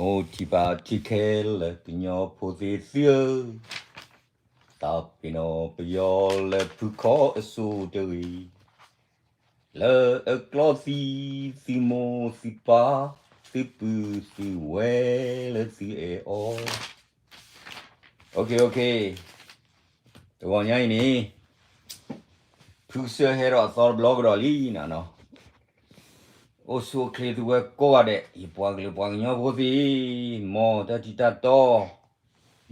အိၣ်ထံၣ်ဘၣ်ထံၣ်ခဲလၢာ်ကညီဖိသ့ၣ်သုဧၢ, သးပ့ၤနီၣ်ပယီၤလၢဖုခီအစိၤတဂ့ၤ, လၢအကျီသံ သုမိၢ်သုပၢ် သုပုၢ်သုဝဲၢ်လၢသုအဲၣ်အီၤ. တဂီၤညါအံၤန့ၣ် ဖုကစၢၢ်ဟဲဒီးအသီတဘျီကဒီးလံနၤနီၤ. အိၣ်ဆူၣ်အိၣ်ချ့သုဝဲကိးဂၤဒဲး ယပှၤကလုာ်ပှၤကညီဖိသ့ၣ်, မ်တၢ်ထံၣ်တၢ်တီ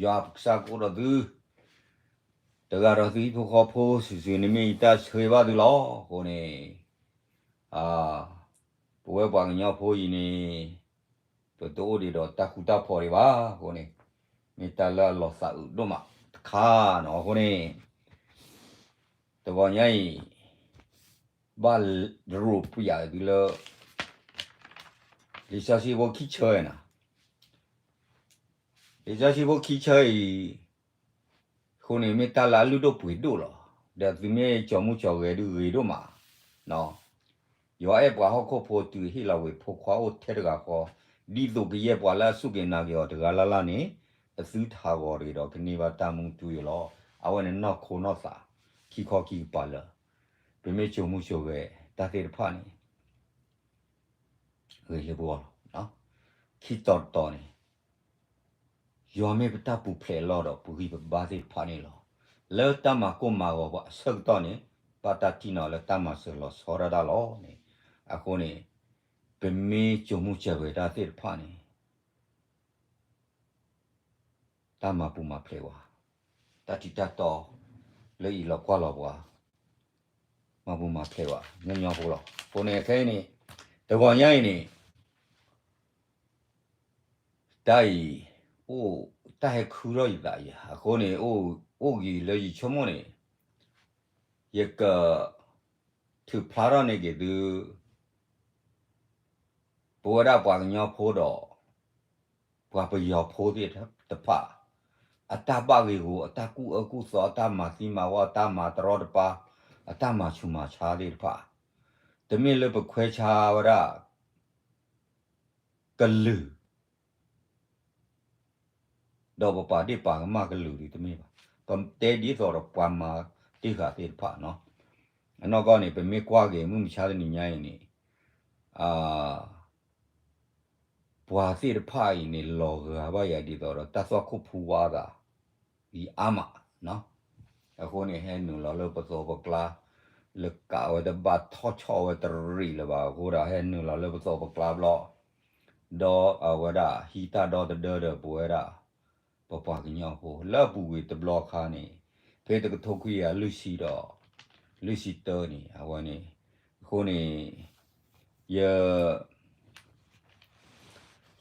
ယွၤပကစၢ်ကအိၣ်ဒီးသု, တဂၤဒီးသုဟံၣ်ဖိဃီဖိ စုာ်စုာ်န့ၣ်မ့ၢ်ယတၢ်ဆၢဂ့ၤဘၣ်သုလီၤ. အဃိန့ၣ် ပဝဲပှၤကညီဖိအံၤန့ၣ် ပတအိၣ်ဒံးဒီးတၢ်ဃူတၢ်ဖိးဒံးဘၣ်. အဃိန့ၣ် မ့ၢ်တၢ်လၢအလီၤသးအုးဒိၣ်မးတခါနီၤ. အဃိန့ၣ် တဂီၤညါအံၤ ဘၣ်တရိးပျးသုလၢ လံာ်စီဆှံဖိခံဆၢအံၤနီၤ. လံာ်စီဆှံဖိခံဆၢအံၤ အဃိန့ၣ် မ့ၢ်တၢ်လၢအလုၢ်ဒိၣ်ပှ့ၤဒိၣ်လီၤ. ဒီးသုမ့ၢ်ကၠီၤမူကၠီၤဂဲၤဒုးဂ့ၤဒိၣ်မး, ယွၤအဲၣ်ပှၤဟီၣ်ခိၣ်ဖိတုၤဟ့ၣ်လီၤဝဲဖိခွါအိၣ်ထဲတဂၤဃီ, ဒ်သိးကယဲၢ်ပှၤလၢအစူၢ်က့ၤနာ်က့ၤအီၤတဂၤလၢ်လၢ်န့ၣ် အသုတဟးဂီၤတဂ့ၤဒီးကန့ၢ်ဘၣ်တၢ်မူထူယိာ်လီၤ. အဝဲန့ၣ်နီၢ်ခိနီၢ်သး ခံခီခံကပၤလၢ ပမ့ၢ်ကၠီၤမူကၠီၤဂဲၤတၢ်သ့ၣ်တဖၣ်န့ၣ် ဂ့ၤလၢပဂီၢ်လီၤ. ခံတီၤတတီၤန့ၣ် ယွၤမ့ၢ်ပတၢ်ပူၤဖျဲးအလီၢ်ဒီး ပဂံၢ်ပဘါသ့ၣ်တဖၣ်န့ၣ်လီၤ. လၢတၢ်မၤကိၢ်မၤဂီၤပှၤအဆၢကတီၢ်န့ၣ် ဘၣ်တၢ်ထံၣ်န့ၢ်လၢတၢ်မၤစၢၤလီၤဆီဒၣ်တၢ်လီၤန့ၣ်. အဃိန့ၣ် ပမ့ၢ်ကၠီၤမူကၠီၤဂဲၤတၢ်သ့ၣ်တဖၣ်န့ၣ် တၢ်မၤပူၤမၤဖျဲးဝဲ, တၢ်ထံၣ်တၢ်တီ လၢအံၤလီၤကွၢ်လီၤပှၤ မၤပူၤမၤဖျဲးဝဲ ညီညီဖိလီၤ. အဃိန့ၣ်ခဲအံၤန့ၣ် တဂီၤညါအံၤန့ၣ် တၢ်အံၤ အိၣ်တၢ်ဟဲခုထီၣ်ယသးယၤ အဃိန့ၣ် အိၣ်ဂ့ၤလၢယဆိကမိၣ်န့ၣ် ယက ထုးဖျါထီၣ်န့ၢ်က့ၤသု ပဝဲဒၣ်ပှၤကညီဖိဒီး ပှၤပယီၤဖိသ့ၣ်တဖၣ် အတၢ်ဘၣ်ဂ့ၢ်ဂီၤ အတၢ်ကူၣ်အၢကူၣ်သီ အတၢ်မၤသံမၤဝီ အတၢ်မၤတရီတပါ အတၢ်မၤဆူးမၤဆါသ့ၣ်တဖၣ် တမ့ၢ်လၢပခွဲးဆါဝဲဒၣ် ကလုာ် ဒီးပပာ်ဒ့ၣ်ပာ်ကမၣ်ကလုာ်ဒုးတမ့ၢ်ဘၣ်. ပတဲဒ်သိးဒီးပှၤမၤတ့ၢ်ဃာ်သ့ၣ်တဖၣ်နီၤ. အနီၢ်ကီၢ်န့ၣ် ပမ့ၢ်ကွၢ်က့ၤ မုၢ်မဆါတနံၤညါအံၤန့ၣ် ပှၤသ့ၣ်တဖၣ်အံၤန့ၣ် လီၤဂာ်ဘၣ်ယၤဒ်သိးဒီး တၢ်သွၣ်ခိၣ်ဖူဝါသး အံၤအါမး. အဃိန့ၣ် ဟဲနုာ်လီၤလၢပသိးပကျါ လၢကးဝဲတဘၣ်ထီၣ်ဆီၣ်ဝဲတရံးလၢၤဘၣ်အဃိဒီး ဟဲနုာ်လီၤလၢပသိးပကျါဘျီ ဒီးအဝဲဒၣ်ဟံးတၢ်ဒီသဒၢဒီးပဝဲဒၣ် ပပှၤကညီဖိ လၢအပူၤကွံာ်တဘျီခါန့ၣ် ဖဲတကထိခွံကယၤလွံၢ်ဆံဒီး လွံၢ်ဆံတၢန့ၣ် အဝဲန့ၣ် အဃိန့ၣ် ယ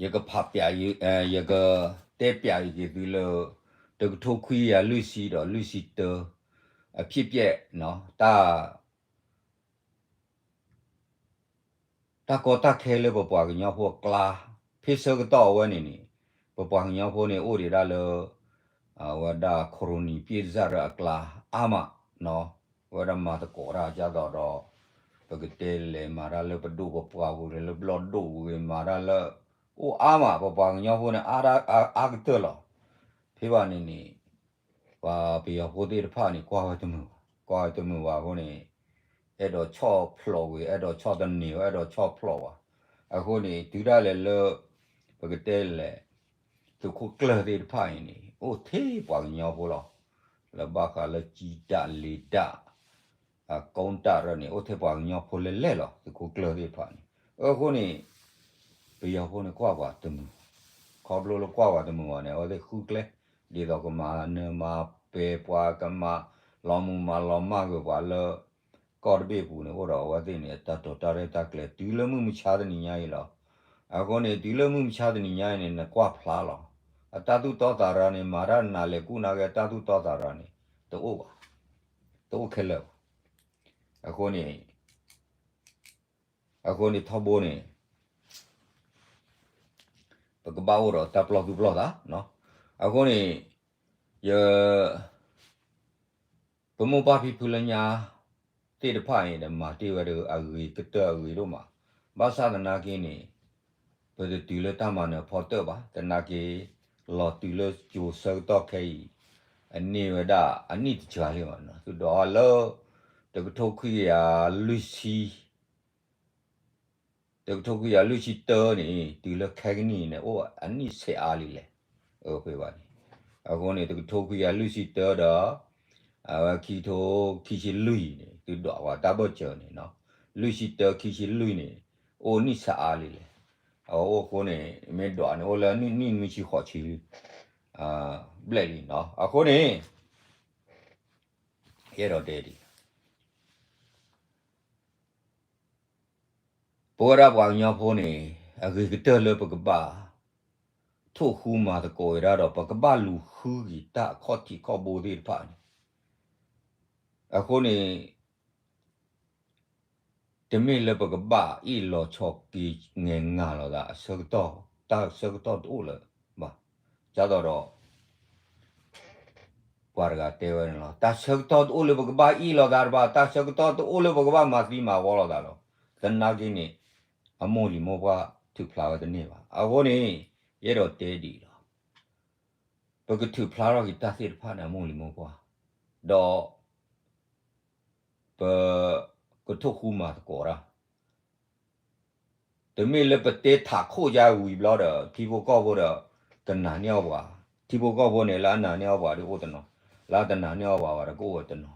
ယကဖးပျး ယကတဲပျးအံၤက့ၤသုလၢ တကထိခွံကယၤလွံၢ်ဆံဒီးလွံၢ်ဆံတၢ အဖြစ်အပျက် တၢ် တၢ်ကီတၢ်ခဲလၢပပှၤကညီဖိအကျါ ဖဲဆၢကတီၢ်အဝဲန့ၣ်န့ၣ် ပပှၤကညီဖိန့ၣ်အိၣ်ဒံးဒၣ်လၢ အဝဲဒၣ် ခရူၣ်နံၣ်ပျဲၢ်စၢ်ရၢအကျါ အါမး အဝဲဒၣ်မၤသကိးတၢ်ဒ်သိးဒီး ပကတဲလဲၤမၤတၢ်လၢပဒိၣ်ပပှၢ်ပူၤ လၢဘျီၣ်ဒိၣ်ပူၤဂ့ၤ မၤတၢ်လၢ အိၣ်အါမး ပပှၤကညီဖိန့ၣ် အါကတၢၢ်လီၤ. ဖဲဘၣ်န့ၣ်န့ၣ် ပှၤပယီၤဖိသ့ၣ်တဖၣ်န့ၣ် ကွၢ်ဝဲတမုာ်ဘၣ်, ကွၢ်ဝဲတမုာ်ဘၣ်အဃိန့ၣ် အဲၣ်ဒိးဆီၣ်ဖျိးဝံၤ အဲၣ်ဒိးဆီၣ်သနံးဝံၤ အဲၣ်ဒိးဆီၣ်ဖျိးဘၣ်. အဃိန့ၣ် တုၤဒၣ်လဲာ်လၢ ပကတဲလဲၣ် သုးခိၣ်ကျၢၢ်သ့ၣ်တဖၣ်အံၤန့ၣ် အိၣ်ထဲပှၤကညီဖိလီၤ. လၢဘၣ်ဃးလၢကၠံတၢ်လ့ၤတၢ် အကိတၢ်ရၢန့ၣ် အိၣ်ထဲပှၤကညီဖိလဲၣ်လဲၣ်လီၤ သုးခိၣ်ကျၢၢ်သ့ၣ်တဖၣ်န့ၣ်. အဃိန့ၣ် ပယီၤဖိန့ၣ်ကွၢ်ပှၤတမုာ်, ခီဖျိလၢကွၢ်ပှၤတမုာ်ဘၣ်န့ၣ် အဝဲသ့ၣ်ဃုကျဲ ဒ်သိးကမၤနၢၤမၤပဲာ်ပှၤ ကမၤလီၤမုၢ်မၤလီၤမၢ်ဂ့ၤပှၤလၢ ကီၢ်တဘ့ၣ်အပူၤန့ၣ် အိၣ်ဒီးအဝဲသ့ၣ်န့ၣ် တၢ်တိာ်တၢ်ရဲၣ်တၢ်ကျဲၤ တုၤလၢမုၢ်မဆါတနံၤညါအံၤလီၤ. အဃိန့ၣ် တုၤလၢမုၢ်မဆါတနံၤညါအံၤန့ၣ် နကွၢ်ဖျါလီၤ. အတၢ်သူၣ်တီသးရၤန့ၣ် မၤတၢ်နးလဲၤကူနၤက့ၤ အတၢ်သူၣ်တီသးရၤန့ၣ် တအိၣ်ဘၣ်, တအိၣ်ခဲလၢာ်ဘၣ်. အဃိန့ၣ် အဃိန့ၣ်ထီဘိန့ၣ် ပကဘၣ်အိၣ်ဒီးတၢ်ပလီၢ်သူၣ်ပလီၢ်သး. အဃိန့ၣ် ယ ပမိၢ်ပၢ်ဖံဖုလၢညါသ့ၣ်တဖၣ်အံၤဒီး မၤတ့ၢ်ဝဲဒီးအဂ့ၤကတၢၢ်အဂ့ၤဒိၣ်မး. ဘၣ်ဆၣ်သနာ်က့န့ၣ် ပ ပတတုၤလၢတၢ်မၤနၢၤဖီတၢၣ်ဘၣ်, သနာ်က့ လီၤတုၤလၢကၠိၤဆၢကတီၢ်ခဲအံၤ အန့ၢ်ဝဲဒၣ်အနံၣ်တစှၤလံဘၣ်နီၤ, သုဒိးလၢ တကထိခွံကယၤလွံၢ်ဆံ တကထိခွံကယၤလွံၢ်ဆံတၢန့ၣ် တုၤလၢခဲကနံၣ်န့ၣ် အိၣ်အနံၣ်ဆဲးအါလံလဲၣ်, အဘၣ်န့ၣ်, အဃိန့ၣ် တကထိခွံကယၤလွံၢ်ဆံတၢဒီး အဝဲခံကထိခံဆံလွံၢ်န့ၣ် သုဒိးဝဲတၢ်ဘၢၣ်စၢၤန့ၣ်နီၤ, လွံၢ်ဆံတၢ ခံဆံလွံၢ်န့ၣ် အိၣ်နံၣ်ဆဲးအါလံလဲၣ်, အအိၣ်အဃိန့ၣ် မ့ၢ်ဒိးန့ၣ် အိၣ်လၢနံၣ်နွံဆံဃိးဆံ ဘျဲၣ်လံနီၤ, အဃိန့ၣ် ယအဲၣ်ဒိးတဲဒ် ပဝဲဒၣ်ပှၤကညီဖိန့ၣ် အဂ့ၤကတၢၢ်လၢပကဘၣ် ထိၣ်ဃူမၤသကိးဝဲဒၣ်ဒီး ပကဘၣ်လူၤဃုက့ၤတၢ်အခီၣ်ထံးခီၣ်ဘိသ့ၣ်တဖၣ်န့ၣ်, အဃိန့ၣ် တမ့ၢ်လၢပကဘၣ်အ့ၣ်လိာ်ဆိးက့ၤငဲၤငၤလိာ်သးအဆၢကတီၢ်, တၢ်ဆၢကတီၢ်တအိၣ်လၢၤဘၣ်, ဒ်သိးဒီး ပှၤတဂၤတဲဝဲန့ၣ်လီၤ, တၢ်ဆၢကတီၢ်တအိၣ်လၢပကဘၣ်အ့ၣ်လိာ်သးတဘၣ်, တၢ်ဆၢကတီၢ်တအိၣ်လၢပကဘၣ်မၤသံမၤဝီလိာ်သးလီၤ, သနာ်က့န့ၣ် အမိၢ်လံၤမိၢ်ပှၢ်ထုးဖျါဝဲတန့ၢ်ဘၣ်, အဃိန့ၣ် ယအဲၣ်ဒိးတဲဒ်အံၤလီၤ, ပကထုးဖျါထီၣ်က့ၤတၢ်သ့ၣ်တဖၣ်န့ၣ် အမိၢ်လံၤမိၢ်ပှၢ်, ဒီး ပ ကထိၣ်ဃူမၤသကိးတၢ် တမ့ၢ်လၢပတဲထးခိၣ်ယါဝံၤဘျီဒီး ထံဖိကီၢ်ဖိဒီး ကနာ်န့ၢ်အီၣ်ပှၤ, ထံဖိကီၢ်ဖိန့ၣ် လၢအနာ်န့ၢ်အီၣ်ပှၤဒီးအိၣ်တနီၤ, လၢအတနာ်န့ၢ်အီၣ်ပှၤဘၣ်ဒီးကအိၣ်ဝဲတနီၤ,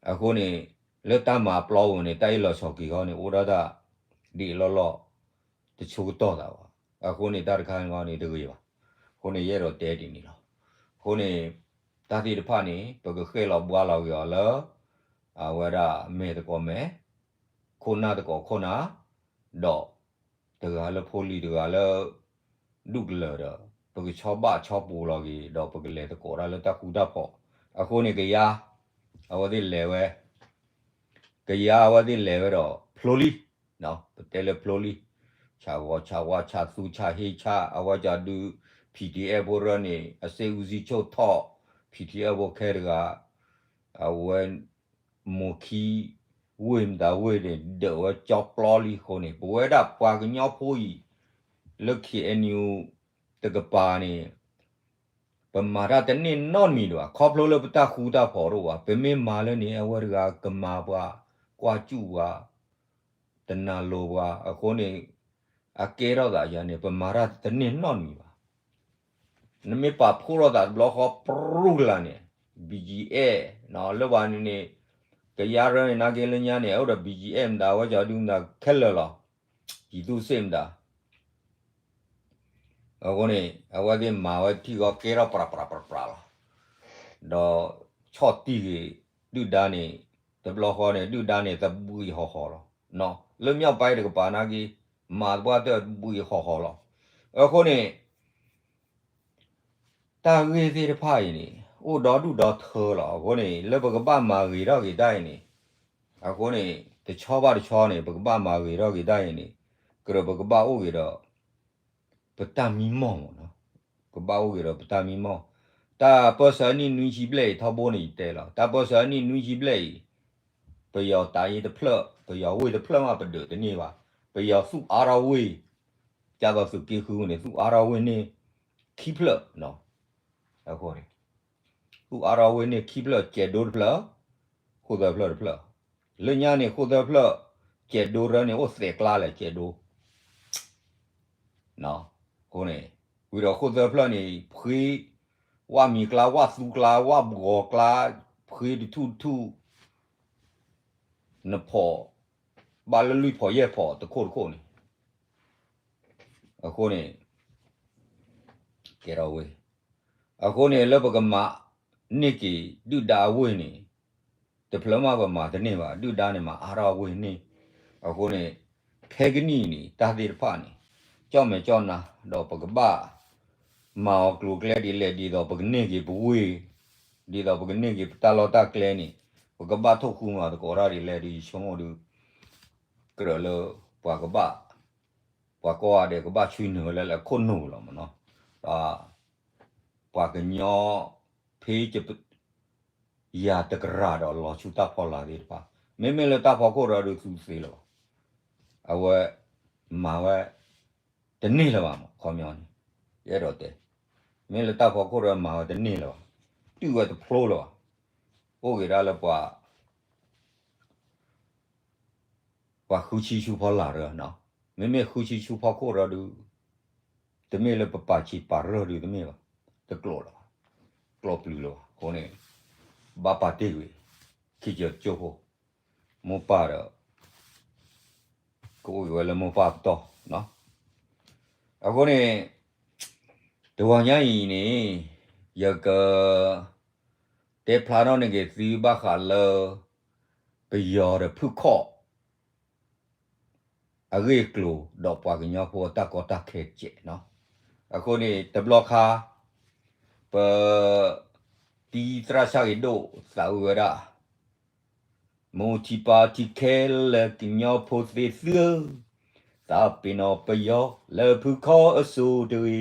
အဃိန့ၣ် လၢတၢ်မၤပျီပူၤန့ၣ် တၢ်အ့ၣ်လိာ်ဆိးက့ၤဃီန့ၣ် အိၣ်ဒၣ်တၢ်ဒ်အံၤလီၢ်လီၢ် တဆိကတီၢ်သးဘၣ်, အဃိန့ၣ် တၢ်တခါန့ၣ်တဂ့ၤဘၣ်, အဃိန့ၣ် ယအဲၣ်ဒိးတဲဒ်န့ၣ်လီၤ, အဃိန့ၣ် တၢ်သ့ၣ်တဖၣ်န့ၣ် ပကဃ့ၢ်လီၤဘှါလီၤက့ၤအီၤလၢ အဝဲဒၣ်မဲာ်သကိးမဲာ် ခိၣ်နၢ်သကိးခိၣ်နၢ်, ဒီး တဂၤလၢဖိလံၤတဂၤလၢ ဒူၣ်ကလၢၤဒီး ပကဆီဘၣ်ဆီပူၤလီၤက့ၤ ဒီးပကလဲၤသကိးတၢ်လၢတၢ်ဃူတၢ်ဖိး, အဃိန့ၣ် ကယါ အဝဲသ့ၣ်လဲၤဝဲ ကယါအဝဲသ့ၣ်လဲၤဝဲဒီးဖျိလံ, ပတဲလၢဖျိလံ, ဆၣ်ဂီၤဆၣ်ဝါဆၣ်သူဆၣ်ဟ့ဆၣ် အဝဲကဒုး PDF ဖိရၢန့ၣ် အစ့အူစံဆိၣ်ထီၣ် PDF ဖိခဲတဂၤ, အဝဲ မိၢ်ခံ ဝ့ၢ်မတၤဝ့ၢ်န့ၣ် ဒၢးဝဲကၠီပျီလံအဃိန့ၣ် ပဝဲဒၣ်ပှၤကညီဖိအံၤ လၢ KNU တကပၤန့ၣ် ပမၤတၢ်တန့ၢ်နီတမံၤဒံးဘၣ်, ခီဖျိလၢပတၢ်ဃူတၢ်ဖိးတအိၣ်ဘၣ်, ပမ့ၢ်မၤလၢန့ၣ် အဝဲတဂၤကမၤပှၤ ကွၢ်စူၣ်ပှၤ တနာ်လိၤပှၤ, အဃိန့ၣ် အကဲထီၣ်သးယၤန့ၣ် ပမၤတၢ်တန့ၢ်နီတမံၤဘၣ်. နမ့ၢ်ပာ်ဖှိၣ်ထီၣ်သးတဘျီဃီပြူၢ်ကလာ်န့ၣ် BGF လၢပှၤန့ၣ်န့ၣ် ကယါရၢန့ၣ် နာ်က့လၢညါန့ၣ် အိၣ်ဒီး BGF မတၤ အဝဲကဒုမတၤခဲလၢာ်လီၤ. ပြည်သူ့စစ်မတၤ အဃိန့ၣ် အဝဲသ့ၣ်မၤဝဲထံၣ်ဂီၤကဲထီၣ်ပြးပြးပြးပြးလီၤ. ဒီးဆီၣ်တံၢ်ဂ့ၤ ဒုၣ်ဒါန့ၣ် တဘျီဃီန့ၣ် ဒုၣ်ဒါန့ၣ် သဘှံးဟီၣ်ဟီၣ်လီၤ. လၢ မြောက်ပိုင်း တကပၤနာ်က့ မၤသပှၢ်တၢၢ်သဘှံးဟီၣ်ဟီၣ်လီၤ. အဃိန့ၣ် တၢ်ဂ့ၢ်သ့ၣ်တဖၣ်အံၤန့ၣ် အိၣ်ဒီဒူၣ်ဒီထၢလီၤ. အဃိန့ၣ် လၢပကဘၣ်မၤဂ့ၤထီၣ်က့ၤတၢ်အံၤန့ၣ် အဃိန့ၣ် တဆီဘၣ်တဆီန့ၣ် ပကဘၣ်မၤဂ့ၤထီၣ်က့ၤတၢ်အံၤန့ၣ် ကြၢးပကဘၣ်အိၣ်က့ၤဒီး ပတၢ်မံမီၢ်မ့ၢ်နီၤ, ကဘၣ်အိၣ်က့ၤဒီးပတၢ်မံမီၢ်, တၢ်ပၢၢ်ဆၢအနံၣ်နွံဆံဘျဲၣ်အံၤ ထီဘိန့ၣ်ယတဲလီၤ, တၢ်ပၢၢ်ဆၢအနံၣ်နွံဆံဘျဲၣ်အံၤ ပယီၤတၢ်အ့ၣ်တဖျၢၣ် ပယီၤဝ့ၢ်တဖျၢၣ်မးပဒၢးတန့ၢ်ဘၣ်, ပယီၤသူၣ်အါထီၣ်ဝ့ၢ်, ကၢ်သိးသုးက့ဃုန့ၣ် သူၣ်အါထီၣ်ဝ့ၢ်န့ၣ် ခံဖျၢၣ်, အဃိန့ၣ် သူၣ်အါထီၣ်ဝ့ၢ်န့ၣ်ခံဖျၢၣ် ကဲးဒိတဖျၢၣ်, ဃိၣ်သၢဖျၢၣ်တဖျၢၣ်, လၢညါန့ၣ် ဃိၣ်သၢဖျၢၣ် ကဲးဒိရၢန့ၣ် အိၣ်သဲးကျါလဲၣ် ကဲးဒိ အဃိန့ၣ် ဝံၤဒီးဃိၣ်သၢဖျၢၣ်န့ၣ် ဖှ့ ဝၣ်မံၤကျါ ဝၣ်သူကျါ ဝၣ်ဘှီကျါ ဖှ့တထူၣ်တထူၣ် နဖီၣ် ဘၣ်လၢလွံၢ်ဖီၣ်ယဲၢ်ဖီၣ်တခိၣ်တခိၣ်န့ၣ် အဃိန့ၣ် ကဲထီၣ်ဝ့ၢ်, အဃိန့ၣ် လၢပကမၤန့ၢ်က့ၤ ဒုၣ်ဒါအဝ့ၢ်န့ၣ် တဖျၢၣ်မးပမၤတန့ၢ်ဘၣ်, ဒုၣ်ဒါန့ၣ်မၤအါထီၣ်အဝ့ၢ်န့ၣ်, အဃိန့ၣ် ခဲကနံၣ်အံၤန့ၣ် တၢ်သ့ၣ်တဖၣ်န့ၣ် ကၠီၣ်မဲာ်ကၠီၣ်နါ ဒီးပကဘၣ် မၤအီၤကျိၤကျဲဒ်လဲၣ် ဒ်သိးပကန့ၢ်က့ၤပဝ့ၢ်, ဒ်သိးပကန့ၢ်က့ၤပတၢ်လီၢ်တၢ်ကျဲန့ၣ် ပကဘၣ်ထိၣ်ဃူမၤသကိးတၢ်ဒ်လဲၣ်ဒီး ယဆိကမိၣ်ဒီး ကြၢးလၢ ပှၤကဘၣ် ပှၤကိးဂၤဒဲးကဘၣ်ဆှၢနုာ်ဝဲလၢအခိၣ်နူာ်လီၤမ့ၢ်နီၤ, ဒီး ပှၤကညီ ဖဲ ယၤတကရၢ်ဒီးလီၤဆူတၢ်ဖီလာ်သ့ၣ်တဖၣ်, မ့မ့ၢ်လၢတၢ်ဖီခိၣ်ဒီးဒုးသူသ့လၢၤဘၣ်, အဝဲ မၤဝဲ တ တန့ၢ်လၢၤဘၣ်မး ခီပညီန့ၣ်, ယအဲၣ်ဒိးတဲ, မ့ၢ်လၢတၢ်ဖီခိၣ်ဒီးမၤဝဲတန့ၢ်လၢၤဘၣ်, တုၢ်ဝဲတဖျိလၢၤဘၣ်, အိၣ်က့ၤဒၣ်လၢပှၤ ပှၤဃုဆံဆူဖီလာ်ရၢနီၤ, မ့မ့ၢ်ဃုဆံဆူဖီခိၣ်ရၢဒုး, တမ့ၢ်လၢပပာ်ဆံးပာ်ရၢၢ်ဒုးတမ့ၢ်ဘၣ်, တကျိာ်လၢၤဘၣ်, ကျိာ်ပျုၤလၢၤဘၣ်, အဃိန့ၣ်, ဘၣ်ပာ်တ့ၢ်ကွံာ်, ခံကၠၢကၠိဖိ, မိၢ်ပၢ်ဒီး ကအိၣ်က့ၤဝဲလၢမိၢ်ပၢ်ပတီၢ်နီၤ, အဃိန့ၣ်, တဂီၤညါအံၤန့ၣ်, ယက တဲဖျါထီၣ်န့ၢ်က့ၤသုဘၣ်ဃးလၢ ပယီၤဒီးဖုၣ်ခီၣ် အဂ့ၢ်အကျိၤ ဒီးပှၤကညီဖိအတၢ်ကီတၢ်ခဲစဲးနီၤ, အဃိန့ၣ် တဘျီခါ ပ တံသရၣ်ဆၣ်ဂ့ၤဒိၣ်သးဝံၣ်ဝဲဒၣ်, မိၢ်ထံပၢ်ထံခဲလၢာ်ကညီဖိသ့ၣ်သုဧၢ, သးပ့ၤနီၣ်ပယီၤလၢဖုၣ်ခီၣ်အစိၤတဂ့ၤ,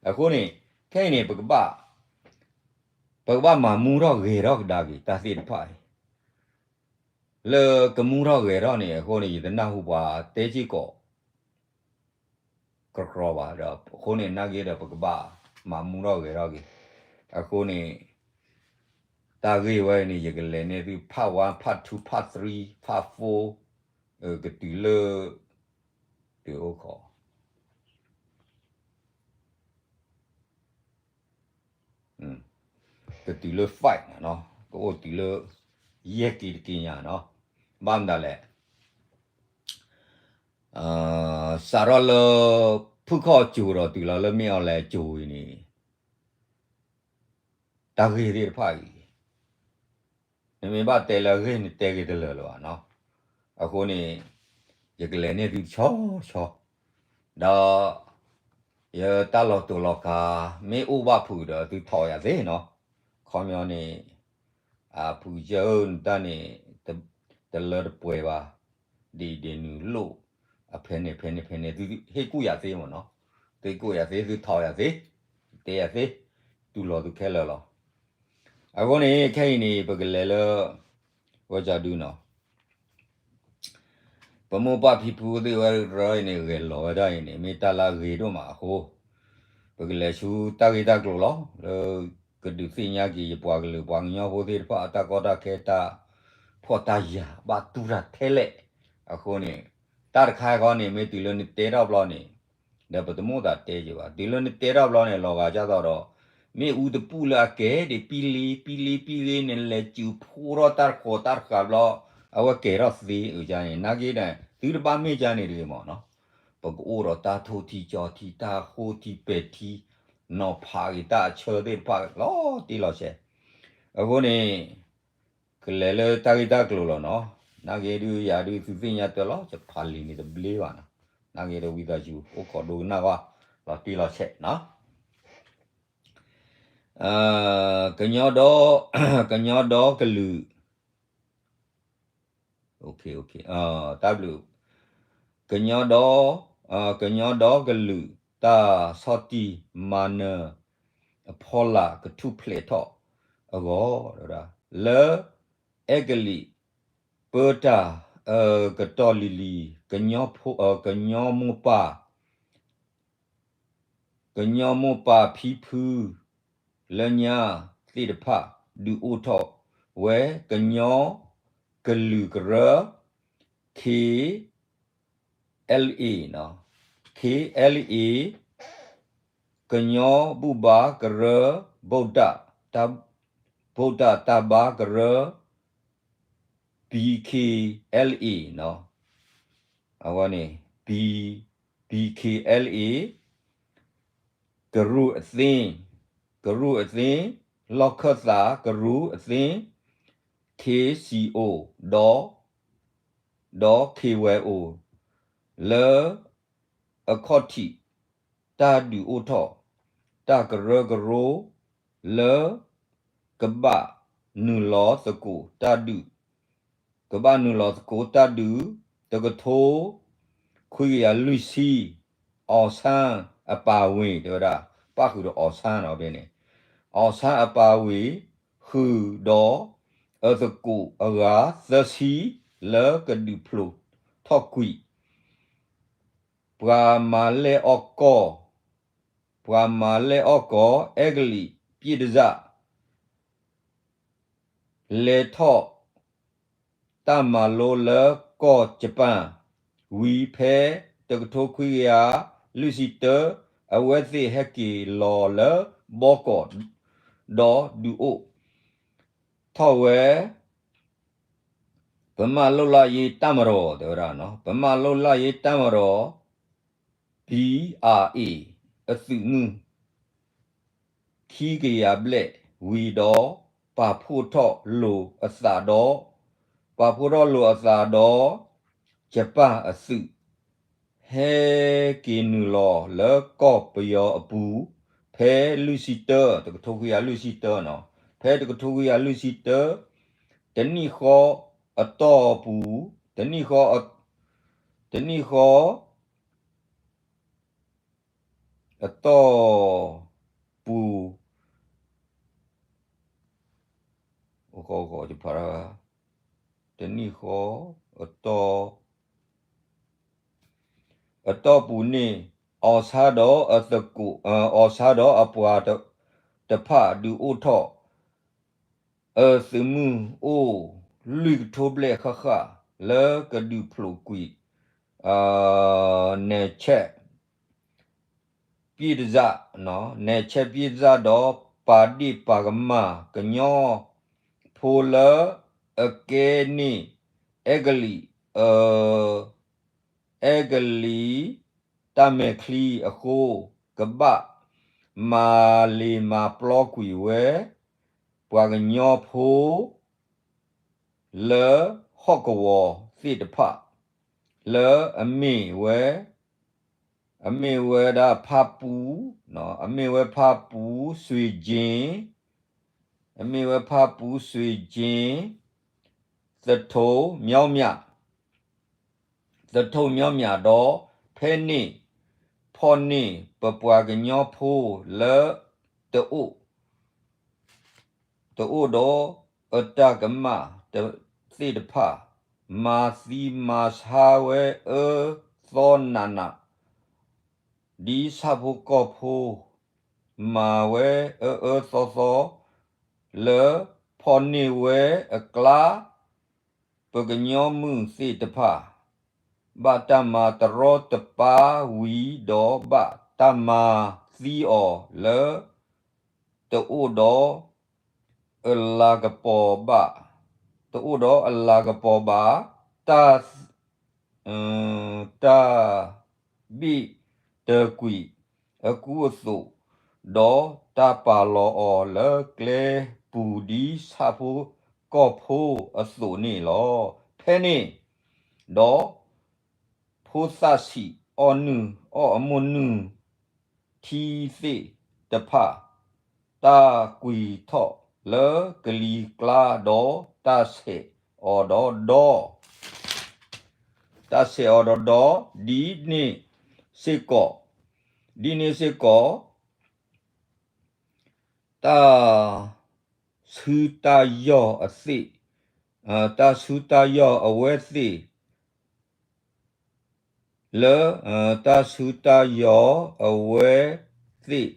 အဃိန့ၣ်, ခဲအံၤန့ၣ် ပကဘၣ် ပကဘၣ်မၤမူထီၣ်ဂဲၤထီၣ်ကဒါက့ၤတၢ်သ့ၣ်တဖၣ်အံၤ, လၢကမူထီၣ်ဂဲၤထီၣ်န့ၣ် အဃိန့ၣ် ယတနၢ်ဟူပှၤတဲစ့ၢ်ကီး ကရီကရီဘၣ်ဒီး အဃိန့ၣ် နာ်က့ဒီး ပကဘၣ်မၤမူထီၣ်ဂဲၤထီၣ်က့ၤ, အဃိန့ၣ် တၢ်ဂ့ၢ်ဝဲန့ၣ် ယကလဲၤန့ၢ်သု part one, part two, part three, part four, ကတုၤလၢ တုၤအိၣ်ခိး ကတုၤလၢ five နီၤ, ကအိၣ်တုၤလၢ ယဲၢ်က့ၤတက့ၤညါနီၤ, ဘၣ်မနုၤလဲၣ်, စးထီၣ်လၢ ဖုၣ်ခီၣ်အစိၤဒီးတုၤလီၤလၢမ့ၢ်အီၤလဲၣ်အစိၤအံၤန့ၣ် တၢ်ဂ့ၢ်သ့ၣ်တဖၣ်အံၤ နမ့ၢ်ဘၣ်တဲလၢအဂ့ၢ်န့ၣ်တဲက့ၤတလၢာ်လၢၤဘၣ်နီၤ, အဃိန့ၣ် ယကလဲၤန့ၢ်သုတဆီဆီ, ဒီး ယတၢ်လီၤတိာ်လီၤကၤ မ့ၢ်အိၣ်ဘၣ်ဖုးဒီးသုထီၣ်ယၤသ့နီၤ, ခီပညီန့ၣ် အဖုးကစၢၢ်ဧၢ နတၢ်န့ၣ် တလၢတပှဲၤဘၣ်, ဒ်အံၤဒ်နုၤလိၣ်, အဖဲန့ၣ်ဖဲန့ၣ်ဖဲန့ၣ် သုဟ့ၣ်ကူၣ်ယၤသ့မ့ၢ်နီၤ, သုဟ့ၣ်ကူၣ်ယၤသ့ သုထီၣ်ယၤသ့, တဲယၤသ့, တူၢ်လိာ်သုခဲလၢာ်လီၤ. အဃိန့ၣ် ခဲအံၤန့ၣ် ပကလဲၤလၢ ဝဲကဒုနီၤ ပမိၢ်ပၢ်ဖံဖုသ့ၣ်ဝဲတရၢအံၤန့ၣ် ဂဲၤလီၤဝဲဒၣ်အံၤန့ၣ် မ့ၢ်တၢ်လၢအဂ့ၤဒိၣ်မးအဃိ, ပကလဲၤဆူတၢ်ဂ့ၢ်တၢ်ကျိၤလီၤ. လၢကဒုးသ့ၣ်ညါက့ၤ ယပှၤကလုာ်ပှၤကညီဖိသ့ၣ်တဖၣ် အတၢ်ကီတၢ်ခဲ တၢ်ဖှီၣ်တၢ်ယာ်ဘၣ်တူၢ်တၢ်ထဲလဲၣ်, အဃိန့ၣ် တၢ်တခါဃီန့ၣ် မ့ၢ်တုၤလၢနတဲထီၣ်ဘျီန့ၣ်, ဒီးပတမိၣ်သးတဲက့ၤဘၣ်, တုၤလၢနတဲထီၣ်ဘျီန့ၣ် လီၤဂာ်ဒ်သိးဒီး မ့ၣ်အူတပူၣ်လၢအကဲဒ်ပံလ့ ပံလ့ ပံလ့ နလဲၤစုးဖှိၣ်ထီၣ်တၢ်တဃီၤတၢ်တဃာ်ဘျီ, အဝဲကဲထီၣ်သ့အုးန့ၣ် နာ်က့ဒီး သုတဘၣ်မ့ၢ်ကန့ၣ်တဂ့ၤမ့ၢ်နီၤ, ပကအိၣ်ဒီးတၢ်ထိၣ်ထံကၠီထံ တၢ်ဃိထံပဲာ်ထံ, နီၤဖးက့ၤတၢ်အဆၢသ့ၣ်တဖၣ်လီၤတံၢ်လီၤဆဲး, အဃိန့ၣ် ကလဲၤလၢတၢ်ဂ့ၢ်တၢ်ကျိၤလီၤနီၤ, နာ်က့ဒုးယၤဒုးသုသ့ၣ်ညါတၢ်လီၤ, ယဖးလံာ်န့ၣ်တဘျ့ဘၣ်နီၤ, နာ်က့ဒီးဝံသးစူၤ အိၣ်ခိးဒိကနၣ်ဝဲ လီၤတံၢ်လီၤဆဲးနီၤ ကညီဒီ, ကညီဒီကလုာ်, တၢ်ဘျုး, ကညီဒီ, ကညီဒီကလုာ်တၢ်ဆီၣ်တံၢ်မၤနၢၤ အဖီလာ်ကထူၣ်ဖျဲးထီၣ်အဂီၢ်, လၢအဲကလံး ပၢတၢ် ကတီၢ်လံၤလံၤ, ကညီမိၢ်ပၢ် ကညီမိၢ်ပၢ်ဖံဖု လၢညါသ့ၣ်တဖၣ် ဒုးအိၣ်ထီၣ်ဝဲ ကညီကလုာ်ကရၢ K L A, K L A, ကညီဘူၣ်ဘါကရၢ ဗုဒ္ဓ, ဗုဒ္ဓတၢ်ဘါကရၢ B K L A, အဝဲန့ၣ် B, B K L A, ကရူၢ်အသ့, ကရူၢ်အသ့, လီၢ်ခၢၣ်သးကရူၢ်အသ့, K C O, ဒီး ဒီး K Y O, လၢအခီၣ်ထံး တၢ်ဒုးအိၣ်ထီၣ် တၢ်ကရၢကရိ လၢ ကဘၣ်နုာ်လီၤသကိးတၢ်ဒုး, ကဘၣ်နုာ်လီၤသကိးတၢ်ဒုး တကထိ ခွံကယၤလွံၢ်ဆံ အောင်ဆန်းအပါအဝင် တဲဝဲဒၣ် ပၣ်ဃုာ်ဒီး အောင်ဆန်း နီၤ ဖဲန့ၣ် အောင်ဆန်းအပါအဝင် ဃုာ်ဒီးအသကိးအဂၤသၢဆံ လၢကဒုးဖျိးထီၣ်ကွံာ် ပှၤမၤလဲၢ်အီၣ်ကီၢ်, ပှၤမၤလဲၢ်အီၣ်ကီၢ် အဲကလံးပြည့်တစၢ် လဲၤထီၣ် တၢ်မၤလိလၢကီၢ်ယပၣ် ဝံၤဖဲတကထိခွံကယၤလွံၢ်ဆံတၢ အဝဲသ့ၣ်ဟဲက့ၤလီၤလၢဘီကီး ဒီးဒုးအိၣ်ထီၣ်ဝဲ ပမၤလိလၢယ့ၤတၢ်မရီၤ တဲဝဲဒၣ်, ပမၤလိလၢယ့ၤတၢ်မရီၤ ဘံအၤအ့ၣ် အသုးမုၢ် ခံကယၤဘျဲၣ်ဝံၤဒီး ပာ်ဖှိၣ်ထီၣ်လိာ်အသးဒီး, ပာ်ဖှိၣ်ထီၣ်လိာ်အသးဒီး ယပၣ်အသုး ဟဲက့ၤနုာ်လီၤလၢကီၢ်ပယီၤအပူၤ ဖဲလွံၢ်ဆံတၢ, တကထိခွံကယၤလွံၢ်ဆံတၢနီၤ, ဖဲတကထိခွံကယၤလွံၢ်ဆံတၢ တနံၣ်ဃီအတီၢ်ပူၤ, တနံၣ်ဃီ တနံၣ်ဃီ အတီၢ်ပူၤ, တနံၣ်ဃီ အတီၢ်ပူၤန့ၣ် အီၣ်ဆါဒီးအသကိး, အီၣ်ဆါဒီးအပှၤတဖၣ်ဒုးအိၣ်ထီၣ် အသုးမုၢ်အိၣ်လွံၢ်ကထိဘျဲၣ်ဃၣ်ဃၣ် လၢကဒုးဖျိးကွံာ် နဲၣ်ဆဲး ပြည့်တစၢ်, နဲၣ်ဆဲးပြည့်တစၢ်ဒီး ပာ်ဒ့ၣ်ပာ်ကမၣ်ကညီဖိလၢအကဲန့ၢ် အဲကလံး အဲကလံး တၢ်မဲာ်ချံအဃိ ကဘၣ်မၤလ့ၤမၤပျီကွံာ်ဝဲ ပှၤကညီဖိ လၢဟီၣ်ကဝီၤသ့ၣ်တဖၣ် လၢအမ့ၢ်ဝဲ, အမ့ၢ်ဝဲဒၣ်ဖါပူ, အမ့ၢ်ဝဲဖါပူစွ့ကၠ့, အမ့ၢ်ဝဲဖါပူစွ့ကၠ့, သထိးမၠီမၠး သထိးမၠီမၠးဒီး ဖဲန့ၣ် ဖီၣ်န့ၢ်ပပှၤကညီဖိလၢ တအိၣ်, တအိၣ်ဒီးအတၢ်ကမၣ်သ့ၣ်တဖၣ်, မၤသံမၤဆါဝဲအၢသီနးနး ဒ်ဆၣ်ဖိကီၢ်ဖိ မၤဝဲအၢအၢသီသီ လၢဖီၣ်န့ၢ်ဝဲအကျါ ပကညီမုၣ်သ့ၣ်တဖၣ် ဘၣ်တၢ်မၤတရီတပါဝံၤဒီး ဘၣ်တၢ်မၤသံအီၤလၢ တအိၣ်ဒီးအလၤကပီၤဘၣ်, တအိၣ်ဒီးအလၤကပီၤဘၣ်, တၢ် တၢ်ဘ့ၣ်တကွံာ်အကူအသိး, ဒီးတၢ်ပာ်လီၤအီၤလၢကျဲပူၤဒ်ဆၣ်ဖိကီၢ်ဖိအသိးန့ၣ်လီၤ. ဖဲန့ၣ်ဒီး ဖိသၣ်ဆံးအီၣ်နုၢ်အီၣ်အမိၢ်နုၢ် ထံသ့ၣ်တဖၣ် တၢ်ကွံာ်ထီၣ်လၢကလံၤကျါဒီး တၢ်ဆဲးအီၤဒီးဒီ, တၢ်ဆဲးအီၤဒီးဒီ, ဒ်န့ၣ်စ့ၢ်ကီး, ဒ်န့ၣ်စ့ၢ်ကီး တၢ်ဆူတၢ်ယီၢ်အသ့ၣ်, တၢ်ဆူတၢ်ယီၢ်အဝဲသ့ၣ် လၢ တၢ်ဆူတၢ်ယီၢ်အဝဲသ့ၣ်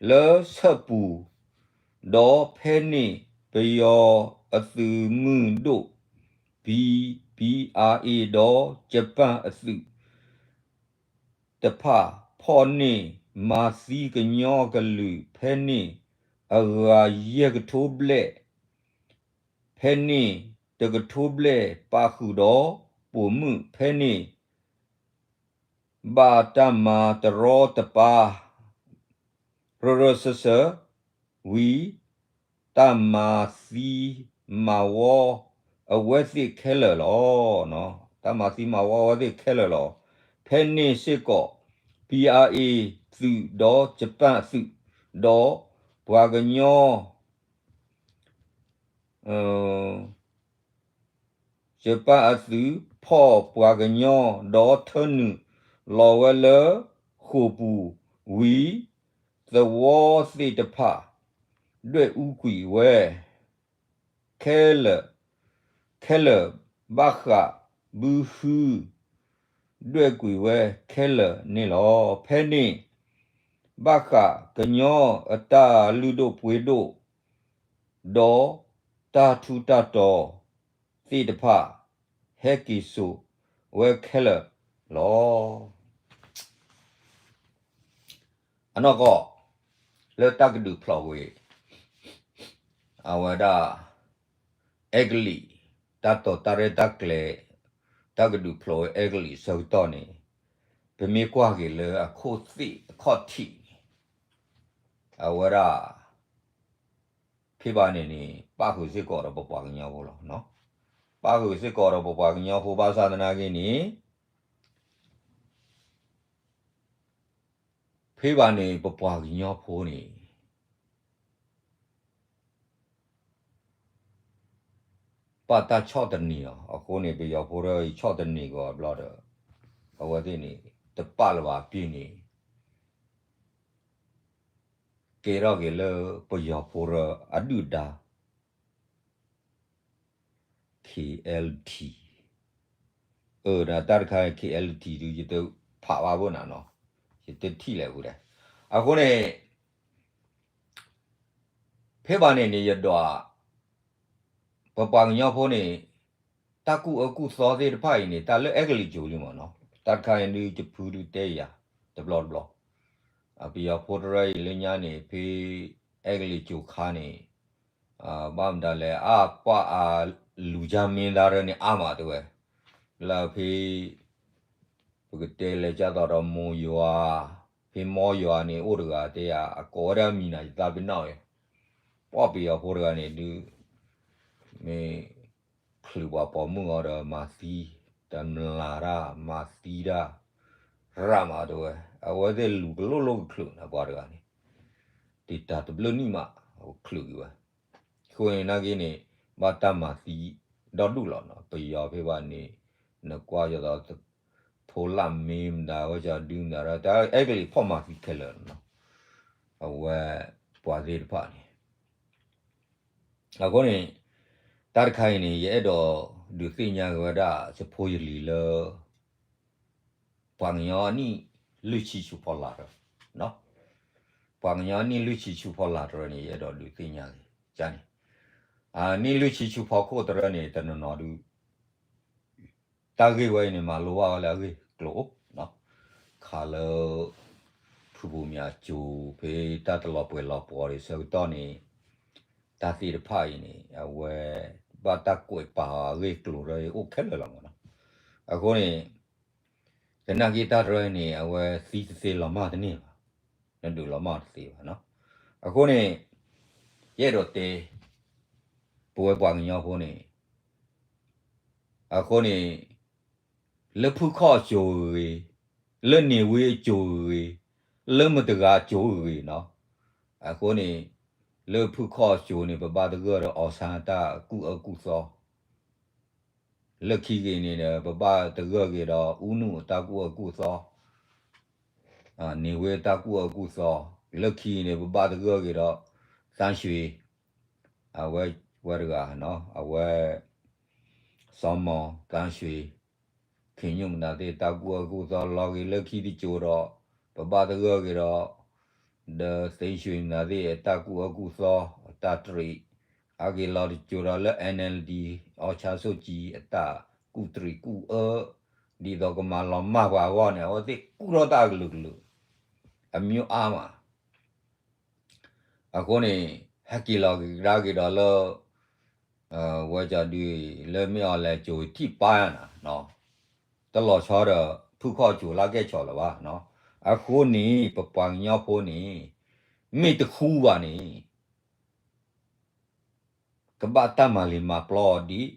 လၢဆၢၣ်ပူၤ, ဒီးဖဲန့ၣ်ပယီၤအသုးမုၢ်ဒိၣ် ဘံၣ်ဘံၣ်အါအ့ၣ် ဒီးယပၣ်အသုး တဖၣ် ဖီၣ်န့ၢ်မၤသံကညီကလုာ်ဖဲန့ၣ် အဂၤယဲၢ်ကထိဘျဲၣ်, ဖဲန့ၣ်တကထိဘျဲၣ်ပာ်ဃုာ်ဒီးပိာ်မုၣ်ဖဲန့ၣ် ဘၣ်တၢ်မၤတရီတပါ ရၢၢ်ရၢၢ်စၢၢ်စၢၢ်ဝံၤ တၢ်မၤသံမၤဝီအဝဲသ့ၣ်ခဲလၢာ်လီၤ. တၢ်မၤသံမၤဝီအဝဲသ့ၣ်ခဲလၢာ်လီၤ. ဖဲန့ၣ်စ့ၢ်ကီး ဘံၣ်အါအ့ၣ်သုး ဒီးယပၣ်သုး ဒီးပှၤကညီ ယပၣ်အသုး ဖီၣ်ပှၤကညီ ဒီးထၢနုာ်လီၤဝဲလၢဃိာ်ပူၤဝံၤ သဝီသ့ၣ်တဖၣ် ဒွဲၣ်အူကွံာ်ဝဲ ခဲလၢာ်, ခဲလၢာ်ဘၣ်ဃးဘုဟု ဒွဲၣ်ကွံာ်ဝဲခဲလၢာ်န့ၣ်လီၤ. ဖဲန့ၣ် ဘၣ်ဃးကညီအတၢ်လုၢ်ဒိၣ်ပှ့ၤဒိၣ် ဒီးတၢ်ထူးတၢ်တီၤသ့ၣ်တဖၣ် ဟဲက့ၤစိာ်ဝဲခဲလၢာ်လီၤ. အနီၢ်ကီၢ် လၢတၢ်ကဒုးဖျိးကွံာ် အဝဲဒၣ် အဲကလံး တၢ်တိာ်တၢ်ရဲၣ်တၢ်ကျဲၤ တၢ်ကဒုးဖျိးဝဲအဲကလံးဆၢကတီၢ်န့ၣ် ပမ့ၢ်ကွၢ်က့ၤလၢအခိၣ်သ့ၣ်အခီၣ်ထံးန့ၣ် အဝဲဒၣ် ဖဲဘၣ်န့ၣ်န့ၣ် ပၣ်ဃုာ်စ့ၢ်ကီးဒီးပပှၤကညီဖိလီၤ. ပၣ်ဃုာ်စ့ၢ်ကီးဒီးပပှၤကညီဖိဘၣ်ဆၣ်သနာ်က့န့ၣ် ဖဲဘၣ်န့ၣ် ပပှၤကညီဖိန့ၣ် ဘၣ်တၢ်ဆီၣ်သနံးအီၤ အဃိန့ၣ် ပယီၤဖိတဖၣ်အံၤဆီၣ်သနံးကီးဘျီဒီး အဝဲသ့ၣ်န့ၣ် တပာ်လၢၤဘၣ်အပ့ၢ်န့ၣ် ကဲထီၣ်က့ၤလၢပယီၤဖိတဖၣ်အဒုၣ်ဒါ KLT အၢ ဒီးတၢ်တခါ KLT ဒုး ယတဖးဘၣ်ဘၣ်နၤနီၤ ယတထံၣ်လဲၣ်ဝဲဒၣ်. အဃိန့ၣ် ဖဲဘၣ်န့ၣ်န့ၣ် ယဒွး ပပှၤကညီဖိန့ၣ် တၢ်ကူၣ်အၢကူၣ်သီသ့ၣ်တဖၣ်အံၤန့ၣ် တၢ်လၢအဲကလံးစိၤလံမ့ၢ်နီၤ တၢ်တခါအံၤဒုး ယဖုဒုးတဲယၤ တဘျီတဘျီ ပယီၤဖိတဖၣ်အံၤလၢညါန့ၣ် ဖဲအဲကလံးစိၤခါန့ၣ် ဘၣ်မတၤလဲၣ် အါပှၢ်အလူၤကၢ်မ့ၢ်သးရၢန့ၣ်အါမးတဲဝဲ လၢဖဲ ပကတဲလဲၤကၢ်သိးဒီးမိၢ်ယွၤ ဖဲမိၢ်ယွၤန့ၣ် အိၣ်တဂၤတဲယၤ အကိးဝဲဒၣ်မံၤနၤ ယသးပ့ၤနီၣ်ဝဲ ပှၤပယီၤဖိတဂၤန့ၣ်ဒုး မ့ၢ်ချုးပှၤပိာ်မုၣ်အီၤဒီးမၤသံ တမျးတၢ် မၤသံတၢ် ရၣ်မးတဲဝဲ အဝဲသ့ၣ်လူၤကလိၣ်လိၣ်ကချုးန့ၣ် ပှၤတဂၤန့ၣ် တံာ်တာ်တဘျုးနံၣ်မး အချုးက့ၤဝဲ အဃိန့ၣ်နာ်က့န့ၣ် ဘၣ်တၢ်မၤသံဒီဒူၣ်လီၤနီၤ ပယီၤဖဲဘၣ်န့ၣ် နကွၢ်ယသိး ဖိလၢ်မ့ၢ်မတၤ ဝဲကဒုမတၤဒီး တၢ်အဲကလံးဖီၣ်မၤသံခဲလၢာ်နီၤ အဝဲပှၤသ့ၣ်တဖၣ်န့ၣ် အဃိန့ၣ် တၢ်တခါအံၤန့ၣ် ယအဲၣ်ဒိးဒုးသ့ၣ်ညါက့ၤဝဲဒၣ် စဖိယလံၤလၢ ပှၤကညီနံၣ်လွံၢ်ဆံဆူဖီလာ်တရၢ ပှၤကညီနံၣ်လွံၢ်ဆံဆူဖီလာ်တရၢန့ၣ် ယအဲၣ်ဒိးဒုးသ့ၣ်ညါက့ၤ န့ၣ် နံၣ်လွံၢ်ဆံဆူဖီခိၣ်တရၢန့ၣ် တနီၤနီၤဒုး တၢ်ဂ့ၢ်ဝဲအံၤန့ၣ် မၤလိဘၣ်ဝဲလၢအဂ့ၢ်ကျိၤအိၣ် ခးလၢ ဖုဘိးမၠးစိၤ ဖဲတၢ်တလီၤပှဲၤလီၤပှီၤဒံးဆၢကတီၢ်န့ၣ် တၢ်သ့ၣ်တဖၣ်အံၤန့ၣ် အဝဲ ဘၣ်တၢ်ကွဲးပာ်အီၤအဂ့ၢ်ကျိၤဒီးအိၣ်ခဲလၢာ်လီၤမ့ၢ်နီၤ အဃိန့ၣ် သနာ်က့တၢ်တရၢန့ၣ် အဝဲသံတသ့လီၤမၢ်တန့ၢ်ဘၣ်, နဒုးလီၤမၢ်တသ့ဘၣ်နီၤ. အဃိန့ၣ် ယအဲၣ်ဒိးတဲ ပဝဲပှၤကညီဖိန့ၣ် အဃိန့ၣ် လၢဖုခီၣ်အစိၤဂ့ၤ, လၢန့ၣ်ဝ့အစိၤဂ့ၤ, လၢမတဂၤအစိၤဂ့ၤနီၤ, အဃိန့ၣ် လၢဖုခီၣ်အစိၤန့ၣ် ပဘၣ်သဂၢၢ်ဒီးအီၤဆၣ်တၢ်ကူၣ်အၢကူၣ်သီ လၢခံဂ့ၤန့ၣ်ဒီး ပဘၣ်သဂၢၢ်က့ၤဒီး အူနူၣ်အတၢ်ကူၣ်အၢကူၣ်သီ, န့ၣ်ဝ့အတၢ်ကူၣ်အၢကူၣ်သီ, လၢခံန့ၣ် ပဘၣ်သဂၢၢ်က့ၤဒီး သန်းရွှေ, အဝဲ ဝဲတဂၤ, အဝဲ စီၤမီၤ သန်းရွှေ, ခ့ညိၣ်မတၤသ့ၣ် တၢ်ကူၣ်အၢကူၣ်သီ လီၤဂ့ၤလၢခံတစိၤဒီး ပဘၣ်သဂၢၢ်က့ၤဒီး ဒီးသ့ၣ်ရွှေမတၤသ့ၣ် အတၢ်ကူၣ်အၢကူၣ်သီ အတၢ်တရံး အဂ့ၤလီၤတစိၤဒီးလၢ NLD အီၣ်ဆၣ်စိၣ်ကံ အတၢ်ကူၣ်တရံးကူၣ်အၢ ဒ်သိးကမၤလီၤမၢ်ပှၤအဂီၢ်န့ၣ် အဝဲသ့ၣ်ကူၣ်ထီၣ်တၢ်ကလုာ်ကလုာ် အမံၤအါမး အဃိန့ၣ် ဟဲက့ၤလီၤကဒါက့ၤဒီးလၢ ဝဲကဒု လၢမ့ၢ်အီၤလဲၤစိၤထံၣ်ပၢ်နၤ, တလီၤဆီဒီး ဖုခီၣ်စိၤလၢကဲၣ်ဆိးလၢၤဘၣ်. အဃိန့ၣ် ပပှၤကညီဖိန့ၣ် မ့ၢ်တဃူဘၣ်န့ၣ် ကဘၣ်တၢ်မၤလ့ၤမၤပျီဒ်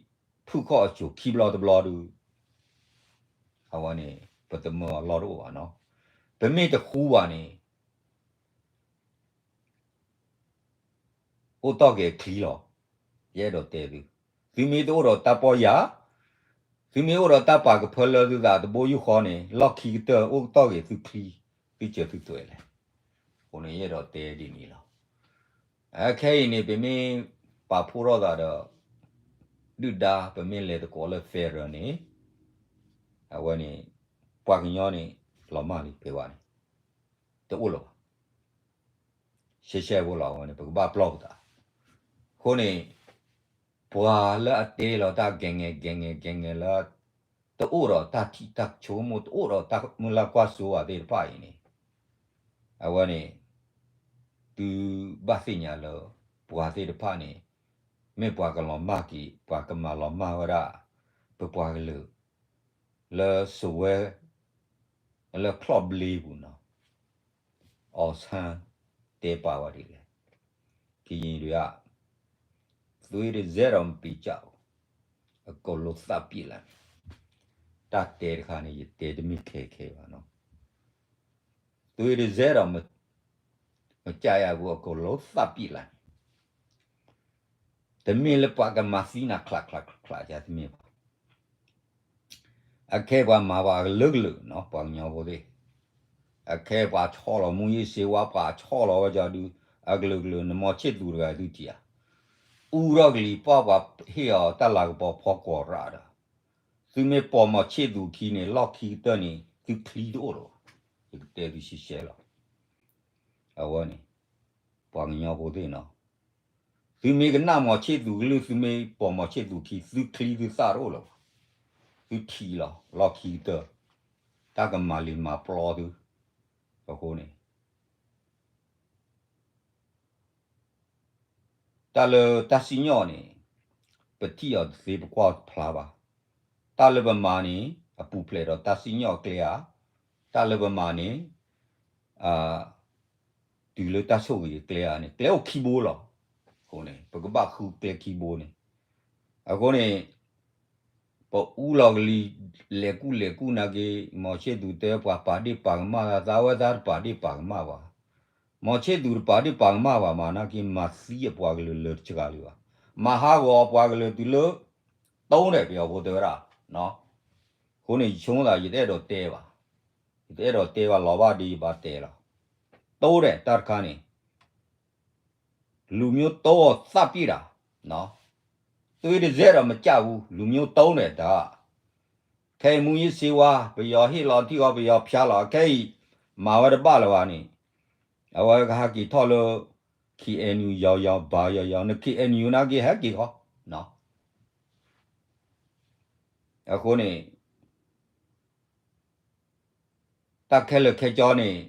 ဖုခီၣ်အစိၤခံဘျီတဘျီဒု အဝဲန့ၣ် ပတမၢအလီၢ်တအိၣ်ဘၣ်နီၤ. ပမ့ၢ်တဃူဘၣ်န့ၣ် အိၣ်တီၢ်က့ၤအချံလီၤ. ယအဲၣ်ဒိးတဲသု, သုမ့ၢ်တအိၣ်ဒီးတၢ်ပီၢ်ယၢ်, သုမ့ၢ်အိၣ်ဒီးတၢ်ပာ်ကဖၢလၢသုသးတဘိယူၢ်ဃီန့ၣ် လီၢ်ခံကတၢၢ်အိၣ်တီၢ်က့ၤသုချံ, သုစၢၤသုသွဲၣ်လဲၣ်. အဃိန့ၣ် ယအဲၣ်ဒိးတဲဒ်န့ၣ်လီၤ. အခဲအံၤန့ၣ် ပမ့ၢ်ပာ်ဖှိၣ်ထီၣ်သးဒီး ဒုၣ်ဒါ ပမ့ၢ်လဲၤသကိးလၢ federal န့ၣ် အဝဲန့ၣ် ပှၤကညီန့ၣ် လီၤမၢ်လံ ဖဲဝဲန့ၣ် တအိၣ်လၢၤဘၣ်. ရှဲရှဲဖိလီၤဝဲန့ၣ် ပကဘၣ်ပျီၢ်ပသး. အဃိန့ၣ် ပှၤလၢအတဲလီၤတၢ်ဂဲၤငဲၤဂဲၤငဲၤဂဲၤငဲၤလၢ တအိၣ်ဒီးတၢ်ထံၣ်တၢ်ဆိကမိၣ် တအိၣ်ဒီးတၢ်မုၢ်လၢ်ကွၢ်စိဘၣ်သ့ၣ်တဖၣ်အံၤန့ၣ် အဝဲန့ၣ် သုဘၣ်သ့ၣ်ညါလၢ ပှၤသ့ၣ်တဖၣ်န့ၣ် မ့ၢ်ပှၤကလီၤမၢ်က့ၤ ပှၤကမၤလီၤမၢ်ဝဲဒၣ် ပပှၤကလုာ် လၢစဝဲ လၢချီၣ်ဘျ့ပူၤနီၤ အောင်ဆန်း တဲပာ်ဝဲဒ်လဲၣ်, ကရင်တွေက သွေးတစ်စက်တော့မပေးကြဘူး, အကုန်လုံးသတ်ပစ်လိုက်မယ်. တၢ်တဲတခါန့ၣ် ယတဲတမ့ၢ်ခဲခဲဘၣ်နီၤ, သွေးတစ်စက်တော့မ မကြဘူး, အကုန်လုံးသတ်ပစ်လိုက်မယ်. တမ့ၢ်လၢပှၤကမၤသံနၤ ချးချးချးချး ယတမ့ၢ်ဘၣ်. အခဲပှၤမၤပှၤကလုာ်ကလုာ်နီၤ ပှၤကညီဖိသ့ၣ်, အခဲပှၤဆီၣ်လီၤ မူးယစ်ဆေးဝါး ပှၤဆီၣ်လီၤဝဲကၠီဒု အကလုာ်ကလုာ် နမီၤဆ့ၣ်သူးတဂၤသုထံၣ်ဧါ, အူထီၣ်ကလံၤပှၢ် ပှၤဟ့ၣ်အီၤတၢ်လၤကပီၤဖီကွီၤရၣ်ဒီး, သုမ့ၢ်ပိာ်မီၤဆ့ၣ်သူးခံန့ၣ် လီၢ်ခံကတၢၢ်န့ၣ် သုချံတအိၣ်လၢၤဘၣ်, ယကတဲသုရှဲရှဲလီၤ. အဝဲန့ၣ် ပှၤကညီဖိသ့ၣ်နီၤ, သုမ့ၢ်ကနၣ်မီၤဆ့ၣ်သူးကလုၢ် သုမ့ၢ်ပိာ်မီၤဆ့ၣ်သူးခံ သုချံသုသၣ်တအိၣ်လၢၤဘၣ်, သုထံၣ်လီၤ လီၢ်ခံကတၢၢ်, တၢ်ကမၤလံၤမၤပျီသု, အဃိန့ၣ် တၢ်လၢတၢ်စံၣ်ညီၣ်န့ၣ် ပထံၣ်အီၤတသ့ပကွၢ်တဖျါဘၣ်. တၢ်လၢပမၤန့ၣ် အပူၤဖျဲးဒီးတၢ်စံၣ်ညီၣ်အကျဲဧါ, တၢ်လၢပမၤန့ၣ် တုၤလၢတၢ်ဆိၣ်ဂ့ၤအကျဲဧါန့ၣ် ကျဲအိၣ်ခံဘိလီၤ. အဃိန့ၣ် ပကဘၣ်ဃုကျဲခံဘိန့ၣ်, အဃိန့ၣ် ပအူလီၤကလံၤ လဲၤကူၣ်လဲၤကူၣ်နာ်က့ၤ မီၤဆ့ၣ်သူးတဲပှၤပာ်ဒ့ၣ်ပာ်ကမၣ်သး သးဝဲသးတပာ်ဒ့ၣ်ပာ်ကမၣ်ဘၣ်, မီၤဆ့ၣ်သူးတပာ်ဒ့ၣ်ပာ်ကမၣ်ဘၣ် မၤနာ်က့ၤ မၤသံအပှၤကလုာ်လၢတစှၤလံဘၣ်, မၤဟးဂီၤအပှၤကလုာ်တုၤလၢ တိၢ်ဒဲး ပယီၤဖိတဲဝဲဒၣ်, အဃိန့ၣ် ယဆိကမိၣ်သး ယတအဲၣ်ဒိးတဲဘၣ်, ယတအဲၣ်ဒိးတဲဘၣ် လီၤဘၣ်ဒ်ယဘၣ်တဲလီၤ. တိၢ်ဒဲးတၢ်တခါန့ၣ် လူမျိုးတုံးအောင်သတ်ပြစ်တာ, သွေးတစ်စက်တော့မကျဘူး, လူမျိုးတုံးတယ်ဒါ, ခဲအံၤ မူးယစ်ဆေးဝါး ပယီၤဟ့ၣ်လီၤထံၣ်ဃီ ပယီၤဖၠါလီၤ ခဲအံၤ မၤဝဲတဘၣ်လၢၤဘၣ်န့ၣ်, အဝဲကဟဲက့ၤထီၣ်လၢ ခ့ၣ်အဲၣ်ယူၣ် ယီၤယီၤဘၤယီၤယီၤ နခ့ၣ်အဲၣ်ယူၣ်နာ်က့ၤဟဲက့ၤဃီ, အဃိန့ၣ် တၢ်ခဲလၢာ်ခဲကၠီန့ၣ်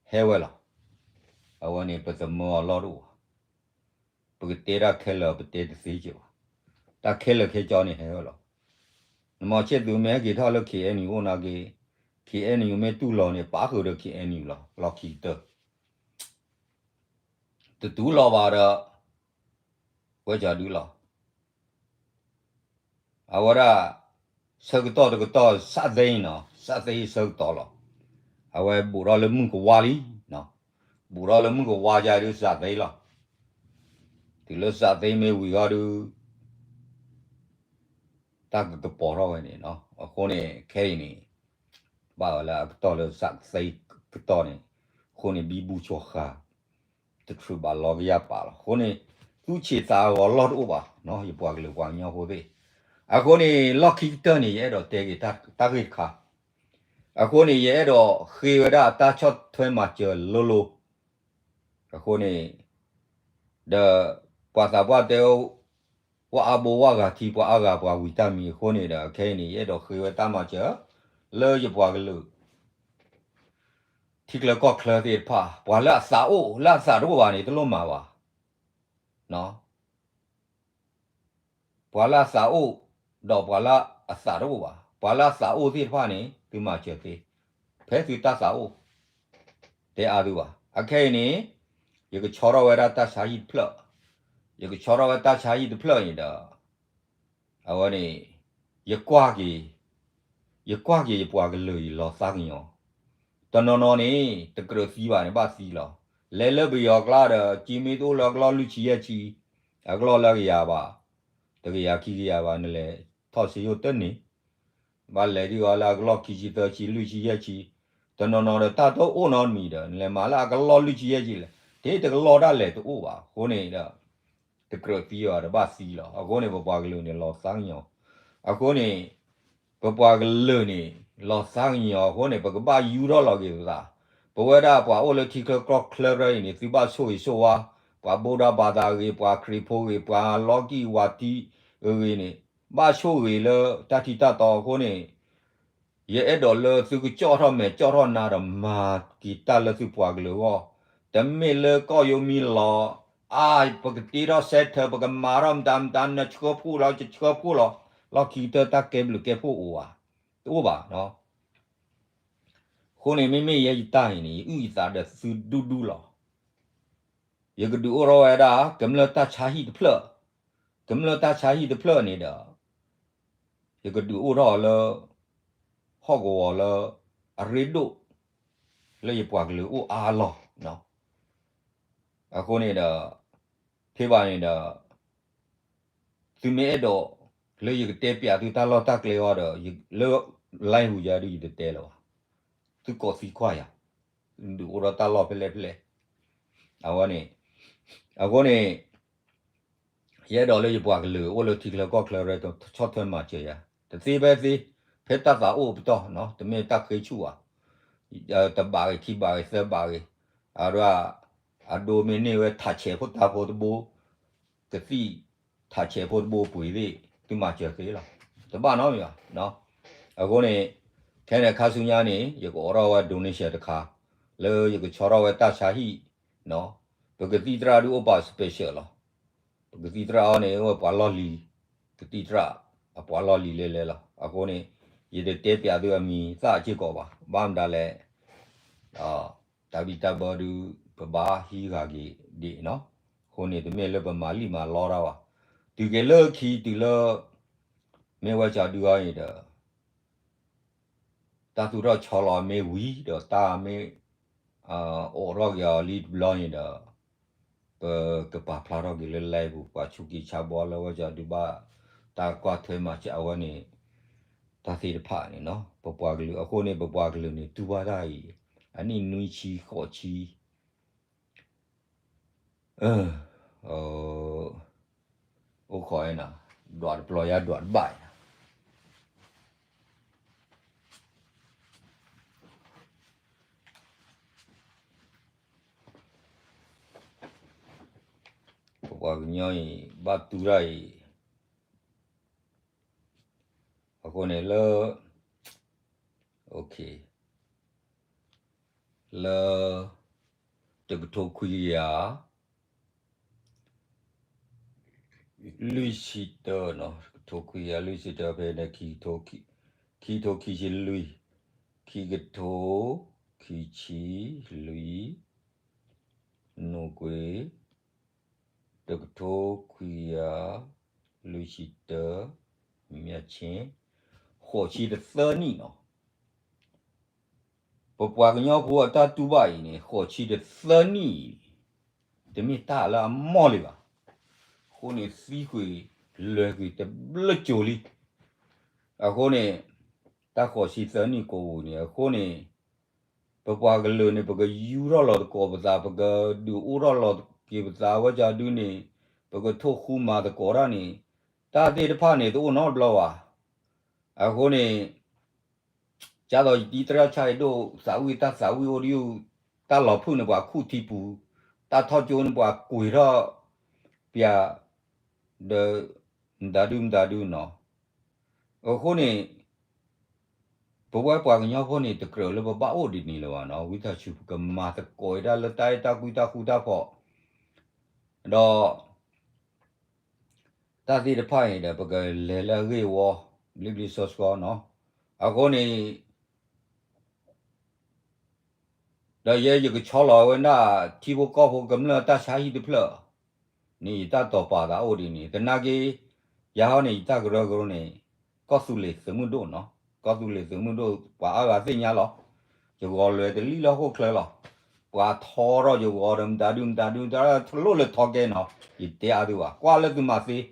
ဟဲဝဲလီၤ. အဝဲန့ၣ် ပသမၢအီၤလီၢ်တအိၣ်ဘၣ်. ပကတဲတၢ်ခဲလၢာ် ပတဲတသ့က့ၤဘၣ်. တၢ်ခဲလၢာ်ခဲကၠီန့ၣ်ဟဲဝဲလီၤ. နမီၤဆ့ၣ်သူးမ့ၢ်ဟဲက့ၤထီၣ်လၢ ခ့ၣ်အဲၣ်ယူၣ် အိၣ်နာ်က့ၤ, ခ့ၣ်အဲၣ်ယူၣ် မ့ၢ်တူၢ်လီၤန့ၣ် ပာ်ဃုာ်ဒီး ခ့ၣ်အဲၣ်ယူၣ် လီၤ, လီၢ်ခံကတၢၢ် တတူၢ်လီၤဘၣ်ဒီး ဝဲကၠီဒုလီၤ. အဝဲဒၣ် ဆၢကတီၢ်တကတီၢ် စးသ့နီၤ, စးသ့ဆၢကတီၢ်လီၤ. အဝဲဘူးထီၣ်လၢမုၢ်ကဝါလံ, ဘူးထီၣ်လၢမုၢ်ကဝါယါဒု စးသ့လီၤ. တုၤလၢစးသ့မ့ၢ်ဝံၤဃီဒု တၢ်ကကပီၤထီၣ်ဝဲန့ၣ်နီၤ. အဃိန့ၣ် ခဲအံၤန့ၣ် ဘၣ်ဝဲလၢအကတီၢ်လၢစးသ့ကတီၢ်န့ၣ်, အဃိန့ၣ် ဘံဘူဆီဃာ် တချုးဘၣ်လီကယၢ်ပာ်လီၤ. အဃိန့ၣ် သူၣ်ဆံးသးဂီၤလီၢ်တအိၣ်ဘၣ်နီၤ ယပှၤကလုာ်ပှၤကညီဖိသ့ၣ်. အဃိန့ၣ် လီၢ်ခံကတၢၢ်န့ၣ် ယအဲၣ်ဒိးတဲက့ၤတၢ်ဂ့ၢ်တခါ. အဃိန့ၣ် ယအဲၣ်ဒိးဃ့ဝဲဒၣ်တၢ်ဆီၣ်ထွဲမၤစၢၤလိၤလိၤ အဃိန့ၣ် ဒီး ပှၤသးပှၢ်တဲ ဝဲအါဘိဝဲဂၤထံ ပှၤအါဂၤပှၤဝံၤတၢ်မံၤအဃိန့ၣ်ဒီး ခဲအံၤန့ၣ် ယအဲၣ်ဒိးဃ့ဝဲတၢ်မၤစၢၤ လၢယပှၤကလုာ် ထံချၢကီၢ်ချၢသ့ၣ်တဖၣ် ပှၤလၢအသးအိၣ် လၢအသးတအိၣ်ဘၣ်န့ၣ် တလိၣ်မၤဘၣ်. ပှၤလၢအသးအိၣ် ဒီးပှၤလၢအသးတအိၣ်ဘၣ်, ပှၤလၢအသးအိၣ်သ့ၣ်တဖၣ်န့ၣ် သုမၤစၢၤသ့ ဖဲသုတၢ်သးအိၣ် တဲအါသုဘၣ်. အခဲအံၤန့ၣ် ယကဆီထီၣ်ဝဲဒၣ်တၢ်ဆါဟံၣ်တဖျၢၣ်, ယကဆီထီၣ်ဝဲတၢ်ဆါဟံၣ်တဖျၢၣ်န့ၣ်ဒီး အဝဲန့ၣ် ယကွၢ်က့ၤ, ယကွၢ်က့ၤယပှၤကလုာ်အံၤလီၤသးကညီၤ, တနီၤနီၤန့ၣ် တကြၢးသံဘၣ်န့ၣ် ဘၣ်သံလီၤ. လဲၤလၢပယီၤကျါဒီး ကံမ့ၢ်တအိၣ်လၢအကလီၢ်လွံၢ်ဆံယဲၢ်ဆံ, အကလီၢ်လၢအကယၤဘၣ်, တကယၤခံကယၤဘၣ် နလဲၤထီၣ်စ့ယိၣ်တန့ၢ် ဘၣ်လဲၤဒ်အီၤလၢအကလီၢ်ခံဆံသၢဆံလွံၢ်ဆံယဲၢ်ဆံ, တနီၤနီၤဒီးတၢ်တအိၣ်နီတမံၤဒီး နလဲၤမၤလၢအကလီၢ်လွံၢ်ဆံယဲၢ်ဆံလဲၣ်, တဟ့ၣ်တကလီၢ်ဒၣ်လဲာ်တအိၣ်ဘၣ်. အဃိန့ၣ်ဒီး တကြၢးသံဘၣ်ဒီးဘၣ်သံလီၤ. အဃိန့ၣ် ပပှၤကလုာ်န့ၣ် လီၤသးကညီၤ, အဃိန့ၣ် ပပှၤကလုာ်န့ၣ် လီၤသးကညီၤအဃိန့ၣ် ပကဘၣ်ယူၤထီၣ်လီၤက့ၤပသး, ပဝဲဒၣ်ပှၤအိၣ်လၢထံချၢကီၢ်ချၢရၢအံၤန့ၣ် သုဘၣ်ဆိၣ်ဂ့ၤဆိၣ်ဝါ, ပှၤဗုဒ္ဓဘာသာဂ့ၤ, ပှၤခရံာ်ဖိဂ့ၤ, ပှၤလီကံၢ်ဝၤတံၢ်ဂ့ၤန့ၣ်, ဘၣ်ဆိၣ်ဂ့ၤလၢတၢ်ထံတၢ်တီအဃိန့ၣ် ယအဲၣ်ဒိးလၢသုကကၠီၣ်ထီၣ်မဲာ်ကၠီၣ်ထီၣ်နါဒီးမၤက့ၤတၢ်လၢသုပှၤကလုာ်အဂီၢ်, တမ့ၢ်လၢကီၢ်ယိမံလီၤ, အါ, ပကတ့ထီၣ်စဲထၢၣ် ပကမၤထီၣ်မတၤမတၤ နဆှၢဖှိၣ်လီၤ ယဆှၢဖှိၣ်လီၤ, လီၢ်ခံကတၢၢ်တၢ်ကဲဘျုးကဲဖှိၣ်အိၣ်ဧါ, တအိၣ်ဘၣ်. အဃိန့ၣ် မ့မ့ၢ်ယဲယတၢ်အံၤန့ၣ် ယအုၣ်ယသးဒီးသုဒူဒူလီၤ. ယကဒုးအိၣ်ထီၣ်ဝဲဒၣ် ကမျၢၢ်တၢ်ဆါဟံၣ်တဖျၢၣ်, ကမျၢၢ်တၢ်ဆါဟံၣ်တဖျၢၣ်န့ၣ်ဒီး ယကဒုးအိၣ်ထီၣ်လၢ ဟီၣ်ကဝီၤလၢ အရ့ဒိၣ် လၢယပှၤကလုာ်အိၣ်အါအလီၢ်, အဃိန့ၣ်ဒီး ဖဲဘၣ်န့ၣ်ဒီး သုမ့ၢ်အဲၣ်ဒိး လၢယကတဲပျးသုတၢ်လီၢ်တၢ်ကျဲအီၤဒီး လၢ line ဟူယၤဒုး ယတတဲလၢၤဘၣ်, သုကိးသံကွၢ်ယၤ, ဒုးအိၣ်ဒီးတၢ်လီၢ်ဖဲလဲၣ်ဖဲလဲၣ်, အဝဲန့ၣ်, အဃိန့ၣ် ယအဲၣ်ဒိးလၢယပှၤကလုာ်အိၣ်လၢထံချၢကီၢ်ချၢရဲ ဆီၣ်ထွဲမၤစၢၤယၤ, တသ့ဖဲသ့, ဖဲတၢ်သးအိၣ်ပတီၢ်, တမ့ၢ်တၢ်ဃ့ဆူၣ်ဘၣ်, တဘးဂ့ၤ ခံဘးဂ့ၤ သၢဘးဂ့ၤ, အဒိ အဒိမ့ၢ်န့ၢ်ဝဲထးဆဲးဖိတၢ်ဖိတဘိ, ကသံၣ်ထးဆဲးဖိတဘိပှ့ၤသ့ၣ် သုမၤစၢၤသ့လီၤ, တဘၣ်နီတမံၤဘၣ်. အဃိန့ၣ် ခဲန့ၣ်ခါဆူညါန့ၣ် ယကအိးထီၣ်ဝဲ donation တခါ, လၢယကဆီထီၣ်ဝဲတၢ်ဆါဟံၣ်, ပကသံၣ်သရၣ်ဒုးအိၣ်ပာ် special လီၤ. ပကသံၣ်သရၣ်အီၤန့ၣ် အိၣ်ဝဲပှၤလီၢ်လံၤ, ကသံၣ်သရၣ် အပှၤလီၢ်လံၤလဲၤလဲၤလီၤ. အဃိန့ၣ် ယတတဲပျးသုအမံၤသၣ်စ့ၢ်ကီးဘၣ်, ဘၣ်မတၤလဲၣ်, တၢ်ဘံၣ်တၢ်ဘၢဒုး ပဘၣ်ဟံးဂၤက့ၤဒံးနီၤ. အဃိန့ၣ် တမ့ၢ်လၢပမၤလံၣ်မၤလီတၢ်ဘၣ်. တုၤက့ၤလၢခံတုၤလၢ မ့ၢ်ဝဲကၠီဒုအံၤဒီး တၢ်သူၣ်ထီၣ်ဆီလီၤမ့ၢ်ဝံၤဒီး တၢ်မ့ၢ် အိးထီၣ်က့ၤအီၤလံတဘျီန့ၣ်ဒီး ပကပာ်ဖျါထီၣ်က့ၤလၢ live ပူၤ ပှၤဆူးက့ဆါဘီလၢဝဲကၠီဒုဘၣ် တၢ်ကွၢ်ထွဲမၤစၢၤအဝဲန့ၣ် တၢ်သ့ၣ်တဖၣ်န့ၣ်နီၤ. ပပှၤကလုာ်အဃိန့ၣ် ပပှၤကလုာ်န့ၣ် တူၢ်ဘၣ်တၢ်အံၤ အနံၣ်နွံဆံဃိးဆံ အိၣ်ခိးအံၤနီၤ, ဒွးတပျီယါဒွးတဘၣ်အံၤနီၤ. ပပှၤကညီအံၤ ဘၣ်တူၢ်တၢ်အံၤ အဃိန့ၣ်လၢ လၢ တကထိခွံကယၤ လွံၢ်ဆံတၢနီၤ, တကထိခွံကယၤလွံၢ်ဆံတၢ ဖဲန့ၣ် ခံကထိခံဆံလွံၢ်, ခံကထိ ခံဆံလွံၢ်, နူၤကွံာ် တကထိခွံကယၤ လွံၢ်ဆံတၢ မျးချင် ဃိးဆံတသၢနံၣ်နီၤ. ပပှၤကညီဖိအတၢ်တူၢ်ဘၣ်အံၤန့ၣ် ဃိးဆံတသၢနံၣ်အံၤ တမ့ၢ်တၢ်လၢအမီၢ်လံဘၣ်. အဃိန့ၣ် သံကွံာ်လွဲကွံာ်တဘျုးကၠိၤလံ. အဃိန့ၣ် တၢ်ဃိးဆံသၢနံၣ်ကိးပူၤန့ၣ် အဃိန့ၣ် ပပှၤကလုာ်န့ၣ် ပကယူၤထီၣ်လီၤသကိးပသး, ပကဒုးအိၣ်ထီၣ်လီၤက့ၤပသး အဝဲကၠီဒုန့ၣ် ပကထိၣ်ဃူမၤသကိးတၢ်န့ၣ် တၢ်သ့ၣ်တဖၣ်န့ၣ် တအိၣ်နီတဘျီဘၣ်. အဃိန့ၣ် ကၢ်သိးယတံၤသရၣ်ဆၣ်အံၤဒိၣ် သးဝံၣ်တၢ်သးဝံၣ်အိၣ်ဒံး တၢ်လီၤဖုၣ်န့ၣ်ပှၤခူၣ်ထံပူၤ, တၢ်ထီၣ်ကၠိန့ၣ်ပှၤကွံာ်ထီၣ်ပျး ဒီး မတၤဒုမတၤဒုနီၤ. အဃိန့ၣ် ပဝဲပှၤကညီဖိန့ၣ် တကြၢးလၢပဘၣ်အိၣ်ဒ်န့ၣ်လၢၤဘၣ်နီၤ, ဝံသးစူၤ ပကမၤသကိးတၢ်လၢတၢ်အဲၣ်တၢ်ကွံတၢ်ဃူတၢ်ဖိး ဒီး တၢ်သ့ၣ်တဖၣ်အံၤဒီး ပကလဲၤလၢအဂ့ၢ်အဝီ ဘျ့ဘျ့ဆှီဆှီနီၤ. အဃိန့ၣ် ဒီးယဲယကဆီလီၤဝဲဒၣ် ထံဖိကီၢ်ဖိကမျၢၢ်တၢ်ဆါဟံၣ်တဖျၢၣ်န့ၣ် ယတၢ်တိာ်ပာ်သးအိၣ်ဒ်န့ၣ် သနာ်က့ ယၤဟီန့ၣ် ယတၢ်ကရၢကရိန့ၣ် ကီၢ်သူလ့ၤသုးမုၢ်ဒိၣ်နီၤ, ကီၢ်သူလ့ၤသုးမုၢ်ဒိၣ် ပှၤအါဂၤသ့ၣ်ညါလီၤ. ယဂီၤလွဲၤတလံၣ်လၢဟီၣ်ခိၣ်ချၢလီၤ. ပှၤထီထီၣ်ယဂီၤဒီးမတၤဒုမတၤဒု တၢ်ထလိၣ်လၢထီကဲနီၤ, ယတဲအါသုဘၣ်, ကွၢ်လၢသုမၤသ့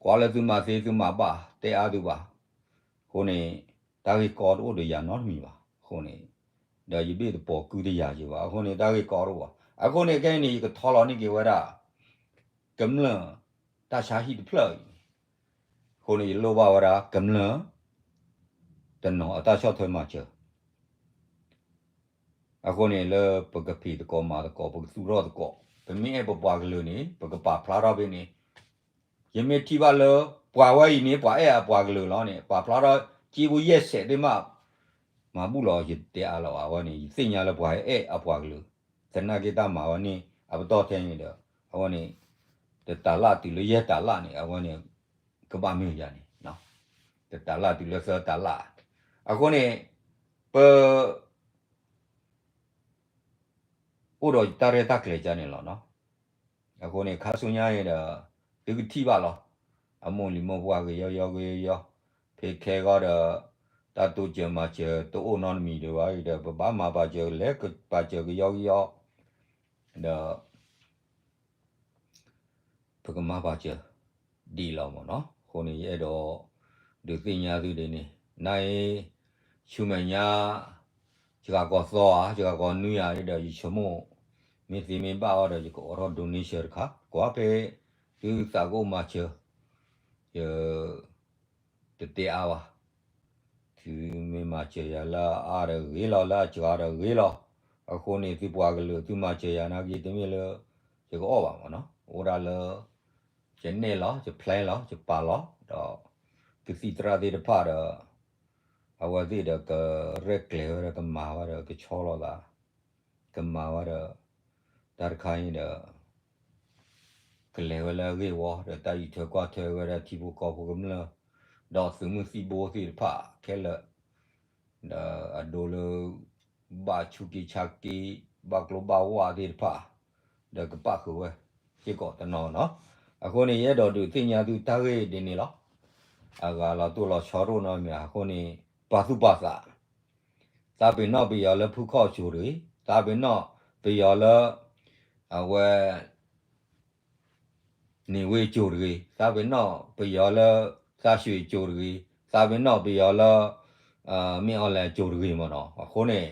ကွၢ်လၢသုမၤသ့သုမၤဘၣ် တဲအါသုဘၣ်. အဃိန့ၣ် တၢ်ဂ့ၢ်ကီတအိၣ်ဒီးယၤနီတမံၤဘၣ်. အဃိန့ၣ် ဒီးယဘ့ၣ်တပိာ်ကုတယၤယံၤဘၣ်. အဃိန့ၣ် တၢ်ဂ့ၢ်ကီတအိၣ်ဘၣ်. အဃိန့ၣ် ခဲအံၤန့ၣ် ယကထီလီၤန့ၢ်က့ၤဝဲဒၣ် ကမျၢၢ်တၢ်ဆါဟံၣ်တဖျၢၣ်အံၤန့ၣ်, အဃိန့ၣ် ယလိၣ်ဘၣ်ဝဲဒၣ် ကမျၢၢ် တနီၤအတၢ်ဆီၣ်ထွဲမၤစၢၤ အဃိန့ၣ်လၢပကဖံးသကိးမၤသကိး ပကသူၣ်ထီၣ်သကိး ပမ့ၢ်အဲၣ်ပပှၤကလုာ်န့ၣ် ပကပာ်ဖျါထီၣ်ဖဲန့ၣ် ယမ့ၢ်ထံၣ်ဘၣ်လၢ ပှၤဝဲအံၤန့ၣ် ပှၤအဲၣ်အပှၤကလုာ်လီၤန့ၣ် ပာ်ဖျါထီၣ်စ့ဖိယဲၢ်ဆဲးသ့ၣ်မး မၤဘူၣ်လီၤ ယတဲအါလီၤ အဝဲန့ၣ် ယသ့ၣ်ညါလၢပှၤအဲၣ်အပှၤကလုာ် သနာ်က့တၢ်မၤဝဲန့ၣ် အပတီၢ်ထဲန့ၣ်ဒီး အဝဲန့ၣ် တတၤလၣ်တုၤလၢယဲၢ်တၤလၣ်န့ၣ် အဝဲန့ၣ် ကဘၣ်မ့ၢ်ယၤန့ၣ် တတၤလၣ်တုၤလၢသၢတၤလၣ် အဃိန့ၣ် ပ အိၣ်ဒီးတၢ်ရဲၣ်တၢ်ကျဲၤကန့ၣ်လီၤနီၤ. အဃိန့ၣ် ခါဆူညါန့ၣ်ဒီး သုကထံၣ်ဘၣ်လီၤ. အမိၢ်လံၤမိၢ်ပှၢ်ကယီကယီကယီကယီ, ဖဲခဲဂီၢ်ဒီး တၢ်တိစၢၤမၤစၢၤတအိၣ်နီတမံၤဒံးဘၣ်အံၤဒီး ပဘၣ်မၤပာ်စၢၤလဲၤပာ်စၢၤကယီကယီ, ဒီး ပကမၤပာ်စၢၤဒ်လီၤမ့ၢ်နီၤ. အဃိန့ၣ် ယအဲၣ်ဒိးဒုးသ့ၣ်ညါသုဒ်န့ၣ် နအံၤ ဆူမဲာ်ညါ ယဂၤကီၢ်သီဧါ ယဂၤကီၢ်နွံဧါဒီး ယဆိကမိၣ် မ့ၢ်သ့မ့ၢ်ဘၣ်အီၤဒီး ယကအိးထီၣ် donation တခါ ကွၢ်ဖဲ သုသးကအိၣ်မၤစၢၤ ယ တတဲအါဘၣ်. သုမ့ၢ်မၤစၢၤယၤလၢအအါဒီးဂ့ၤလီၤ လၢအစှၤဒီးဂ့ၤလီၤ. အဃိန့ၣ် သုပှၤကလုာ်သုမၤစၢၤယၤနာ်က့ တမ့ၢ်လၢ ယကအီၣ်ဘၣ်မ့ၢ်နီၤ. အိၣ်ဒၣ်လၢ ယနဲၣ်လီၤ ယ plan လီၤ ယပာ်လီၤ ဒီး ကသံၣ်သရၣ်သ့ၣ်တဖၣ်ဒီး အဝဲသ့ၣ်ဒီးကရဲၣ်ကျဲၤဝဲဒီးကမၤဝဲဒီးကဆီလီၤသး ကမၤဝဲဒီး တၢ်တခါအံၤဒီး ကလဲၤဝဲလၢအဂ့ၢ်ဝီ ဒီးတၢ်အံးထွဲကွၢ်ထွဲဝဲဒၣ်ထံဖိကီၢ်ဖိကမျၢၢ် ဒီးသုးမုၢ်သံၣ်ဘိသ့ၣ်တဖၣ်ခဲလၢာ် ဒီးအဒိလၢ ဘၣ်ဆူးက့ဆါက့ ဘၣ်ကျိဘၣ်ဝါသ့ၣ်တဖၣ် ဒီးကပၣ်ဃုာ်ဝဲ စ့ၢ်ကီးတနီၤနီၤ. အဃိန့ၣ် ယအဲၣ်ဒိးဒုးသ့ၣ်ညါသုတၢ်ဂ့ၢ်ဒ်န့ၣ်လီၤ. အဂၤလီၤတိၢ်လီၤဆီတအိၣ်နီတမံၤ အဃိန့ၣ် ပာ်သူၣ်ပာ်သး သးပ့ၤနီၣ်ပယီၤလၢဖုခီၣ်အစိၤတဂ့ၤ, သးပ့ၤနီၣ်ပယီၤလၢ အဝဲ န့ၢ်ဝ့ၢ်အစိၤတဂ့ၤ, သးပ့ၤနီၣ်ပယီၤလၢ သးရွှေအစိၤတဂ့ၤ, သးပ့ၤနီၣ်ပယီၤလၢ မ့ၢ်အီၤလဲၣ်အစိၤတဂ့ၤမ့ၢ်နီၤ. အဃိန့ၣ်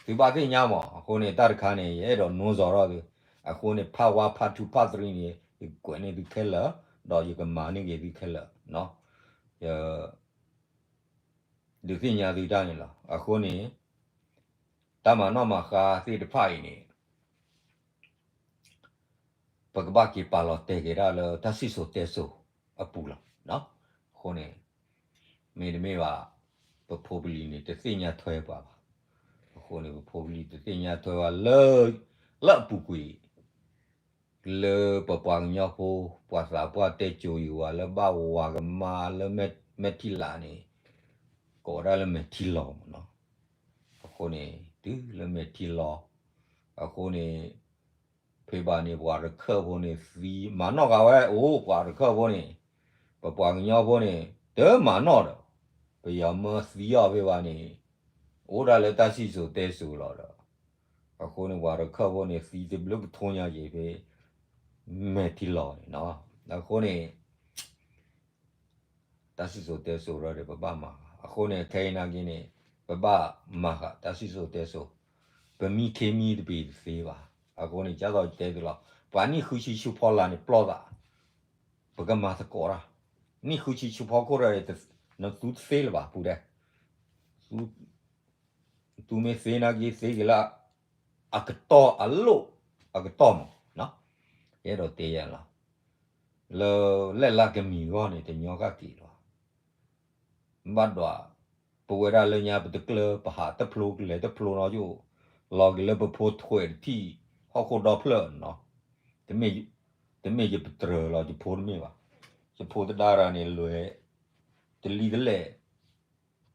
သုဘၣ်သ့ၣ်ညါမး အဃိန့ၣ် တၢ်တခါန့ၣ် ယအဲၣ်ဒိးနိးစၢၤထီၣ်သု, အဃိန့ၣ် part one part two part threeန့ၣ် ယကွဲးန့ၢ်သုခဲလၢာ်, ဒီးယကမၤန့ၢ်က့ၤသုခဲလၢာ်နီၤ. ယ ဒုးသ့ၣ်ညါသုတၢ်န့ၣ်လီၤ. အဃိန့ၣ် တၢ်မၤနီၣ်မၤဃါသ့ၣ်တဖၣ်အံၤန့ၣ် ပကဘၣ်က့ၤပာ်လီၤတဲာ်က့ၤဒၣ်လၢတၢ်စံၣ်စိၤတဲစိၤအပူၤလီၤ. အဃိန့ၣ် မ့တမ့ၢ်ဘၣ် ပဖိပလံၤန့ၣ် တသ့ၣ်ညါထွဲပှၤဘၣ်. အဃိန့ၣ် ပဖိပလံၤတသ့ၣ်ညါထွဲပှၤလၢ လၢအပူၤကွံာ် လၢပပှၤကညီဖိ ပှၤသးပှၢ်တဲစိၤယိၤဝါ လၢဘၣ်ဝၤကမါလၢမဲာ်ထံလၤန့ၣ် ကိးဝဲဒၣ်လၢမဲာ်ထံလီၤမ့ၢ်နီၤ. အဃိန့ၣ် တုၤလၢမဲာ်ထံလီၤ အဃိန့ၣ် ဖဲဘၣ်န့ၣ် ပှၤရခၢၣ်ဖိန့ၣ်သံ မၤနီၣ်ဃာ်ဝဲအိၣ် ပှၤရခၢၣ်ဖိန့ၣ် ပပှၤကညီဖိန့ၣ် တမၤနီၣ်ဒီး ပယီၤမၢသံအီၤဖဲဘၣ်န့ၣ် အိၣ်ဒၣ်လၢတၢ်စံၣ်စိၤတဲစိၤလီၤဒီး အဃိန့ၣ် ပှၤရခၢၣ်ဖိန့ၣ် သံတဘျုးကထိညါက့ၤဖဲ မဲာ်ထံလီၤန့ၣ်နီၤ. အဃိန့ၣ် တၢ်စံၣ်စိၤတဲစိၤရၢဒီး ပဘၣ်မၤဃာ် အဃိန့ၣ် ခဲအံၤနာ်က့န့ၣ် ပဘၣ်မၤဃာ်တၢ်စံၣ်စိၤတဲစိၤ ပမံခ့မံတပ့ၤတသ့ဘၣ်. အဃိန့ၣ် ကၢ်သိးတဲသုလီၤ ပှၤနံၣ်ဃုဆံဆူဖီလာ်န့ၣ် ပျီသး ပကမၤသကိးတၢ် နံၣ်ဃုဆံဆူဖီခိၣ်ဒီး နသူတသ့လၢၤဘၣ် ပူၤဒဲး သူမ့ၢ်သ့နာ်က့ သ့က့ၤလၢ အကတီၢ်အလိၣ် အကတီၢ်မး ယအဲၣ်ဒိးတဲယၤလီၤ လၢလဲၣ်လၢကမံၤဂီၢ်န့ၣ် တညီကက့ၤလီၤ ဘၣ်ဒွး ပဝဲဒၣ်လၢညါပတကျၢၤ ပဟးတဖျိကလဲၤတဖျိနီၤယိၣ် လီၤက့ၤလၢပဖိထွဲးတထံၣ် ဟီၣ်ခိၣ်ဒီဖျၢၣ်နီၤ တမ့ၢ်ယပတြၢၤလီၤ ယဖိတမ့ၢ်ဘၣ် ယဖိသဒါရၤန့ၣ် လဲၤတလံၤတလဲၣ်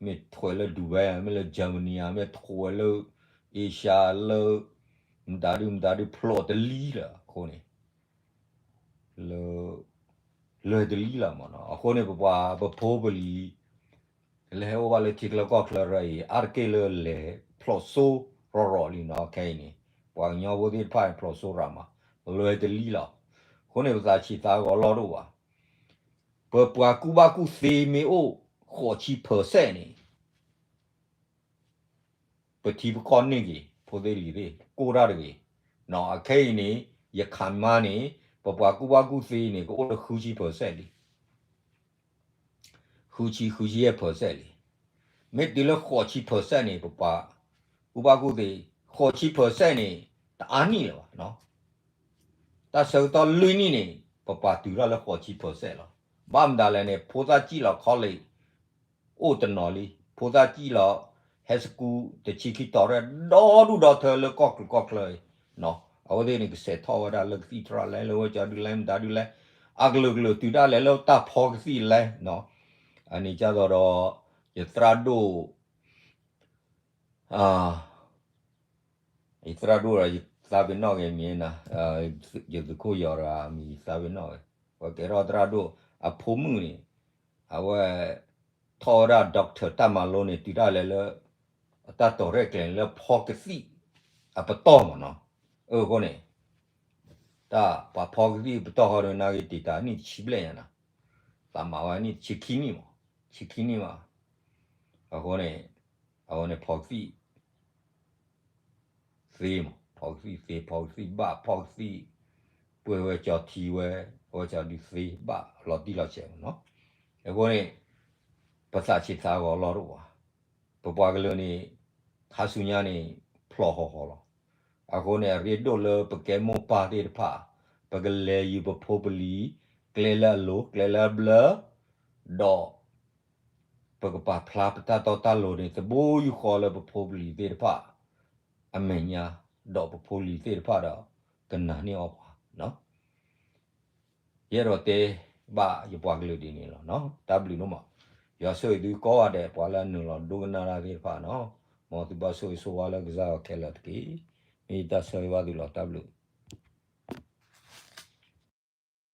မ့ၢ်ထွဲးလၢ Dubai မ့ၢ်လၢ Germany မ့ၢ်ထွဲးလၢ Asia လၢ မတၤဒုမတၤဒုဖျိးတလံၤလၢအဃိန့ၣ် လၢ လဲၤတလံၤလီၤမ့ၢ်နီၤ. အဃိန့ၣ် ပပှၤပဖိပလံၤ လၢဟဲအိၣ်ဘၣ်လၢထံချၢကီၢ်ချၢရၢအံၤ အါတက့ၢ်လၢလဲၤဖျိးစိရီၤရီၤလံနီၤ. ခဲအံၤန့ၣ် ပှၤကညီဖိသ့ၣ်တဖၣ်န့ၣ် ဖျိးစိရၤမး လဲၤတလံၤလီၤ. အဃိန့ၣ် ပသးဆံးသးဂီၤလီၢ်တအိၣ်ဘၣ်. ပပှၤကူၣ်ဘၣ်ကူၣ်သ့မ့ၢ်အိၣ် ဃိးဆံ percent န့ၣ် ပထံပကီၢ်န့ၢ်က့ၤ ဖိသ့ၣ်လံၤသ့ၣ် ကိၢ်တၢ်တဂ့ၤ. နီၤ အခဲအံၤန့ၣ် ယခးမါန့ၣ် ပပှၤကူၣ်ဘၣ်ကူၣ်သ့န့ၣ် ကအိၣ်လၢဃုဆံ percent လံ. ဃုဆံ ဃုဆံယဲၢ် percent လံ. မ့ၢ်တုၤလၢဃိးဆံ percent န့ၣ် ပပှၤကူၣ်ဘၣ်ကူၣ်သ့, ဃိးဆံ percent န့ၣ် တအါနံၣ်လၢၤဘၣ်. တၢ်ဆၢကတီၢ်လွံၢ်နံၣ်န့ၣ် ပပှၤတုၤထီၣ်လၢဃိးဆံ percent လီၤ. ဘၣ်မတၤလဲၣ်န့ၣ် ဖိသၣ်စံၣ်လီၤ college အိၣ်တနီၤလံ, ဖိသၣ်စံၣ်လီၤ high school တဆံခံတီၤရဲၣ် ဒီဒူၣ်ဒီထၢလၢကီၢ်ချၢကီၢ်ချၢအံၤ, အဝဲသ့ၣ်န့ၣ် ကစဲးထီၣ်ဝဲဒၣ်လၢကသံၣ်ထရၣ်လဲၣ် လၢဝဲကၠီဒုလဲၣ် မတၤဒုလဲၣ်, အကလုာ်ကလုာ်တုၤဒၣ်လဲာ်လၢတၢ်ဖီကသံၣ်လဲၣ်, အန့ၣ်ကသိးဒီး ယသရၣ်ဒိၣ် ယသရၣ်ဒိၣ်ဒီး ယသးပ့ၤနီၣ်ဂ့ၤမံၤနၤ, ယသုးခိၣ်ယီၤတဂၤမံၤ ယသးပ့ၤနီၣ်ဂ့ၤ, ပှၤကဲထီၣ်သရၣ်ဒိၣ်အဖိမုၣ်န့ၣ်, အဝဲ ထီၣ်ဝဲဒၣ် doctor တၢ်မၤလိန့ၣ် တုၤဒၣ်လဲာ်လၢ အတၢ်တီၤရဲၣ်ကျဲၤလၢဖီကသံၣ်အပတီၢ်မးနီၤ, အဃိန့ၣ် တၢ်ပှၤဖီကသံၣ်အပတီၢ်ဃီဒီး နာ်က့ၤတ့ၢ်တၢ်နံၣ်တဆံဘျဲၣ်ညါနီၤ, သးမၤဝဲနံၣ်တဆံခံနံၣ်မး, တဆံခံနံၣ်မး, အဃိန့ၣ် အဝဲန့ၣ်ဖီကသံၣ် သ့မး, ဖီကသံၣ်သ့ ဖီကသံၣ်ဘၣ် ဖီကသံၣ် ပှဲၤဝဲကၠီၤထံဝဲ, အဝဲကၠီၤဒုးသ့ဘၣ်လီၤတံၢ်လီၤဆဲးမးနီၤ, အဃိန့ၣ် ပသးဆံးသးဂီၤလီၤတအိၣ်ဘၣ်, ပပှၤကလုာ်န့ၣ် ခါဆူညါန့ၣ် ဖျိးဟီၣ်ဟီၣ်လီၤ, အဃိန့ၣ် အရ့ဒိၣ်လၢပကဲမိၢ်ပၢ်သ့ၣ်တဖၣ် ပကလဲၤယူၤပဖိပလံၤ ကျဲလၢအလိၤ ကျဲလၢအဘျၢ ဒီး ပကပာ်ဖျါပတၢ်တီတၢ်လိၤန့ၣ် သဘိယူၢ်ဃီလၢပဖိပလံၤသ့ၣ်တဖၣ် အမဲာ်ညါ, ဒီးပဖိပလံၤသ့ၣ်တဖၣ်ဒီး ကနာ်န့ၢ်အီၤပှၤနီၤ, ယအဲၣ်ဒိးတဲဘၣ်ယပှၤကလုာ်ဒ်န့ၣ်လီၤနီၤ, တၢ်ဘျုးဒိၣ်မး, ယွၤဆိၣ်ဂ့ၤသုကိးဂၤဒဲး ပှၤလၢအနုာ်လီၤဒိကနၣ်တၢ်သ့ၣ်တဖၣ်နီၤ, မ်သုဘၣ်ဆိၣ်ဂ့ၤဆိၣ်ဝါလၢကစၢ်ယွၤခဲလၢာ်တက့ၢ်, မ့ၢ်ယတၢ်ဆၢဂ့ၤဘၣ်သုလီၤ, တၢ်ဘျုး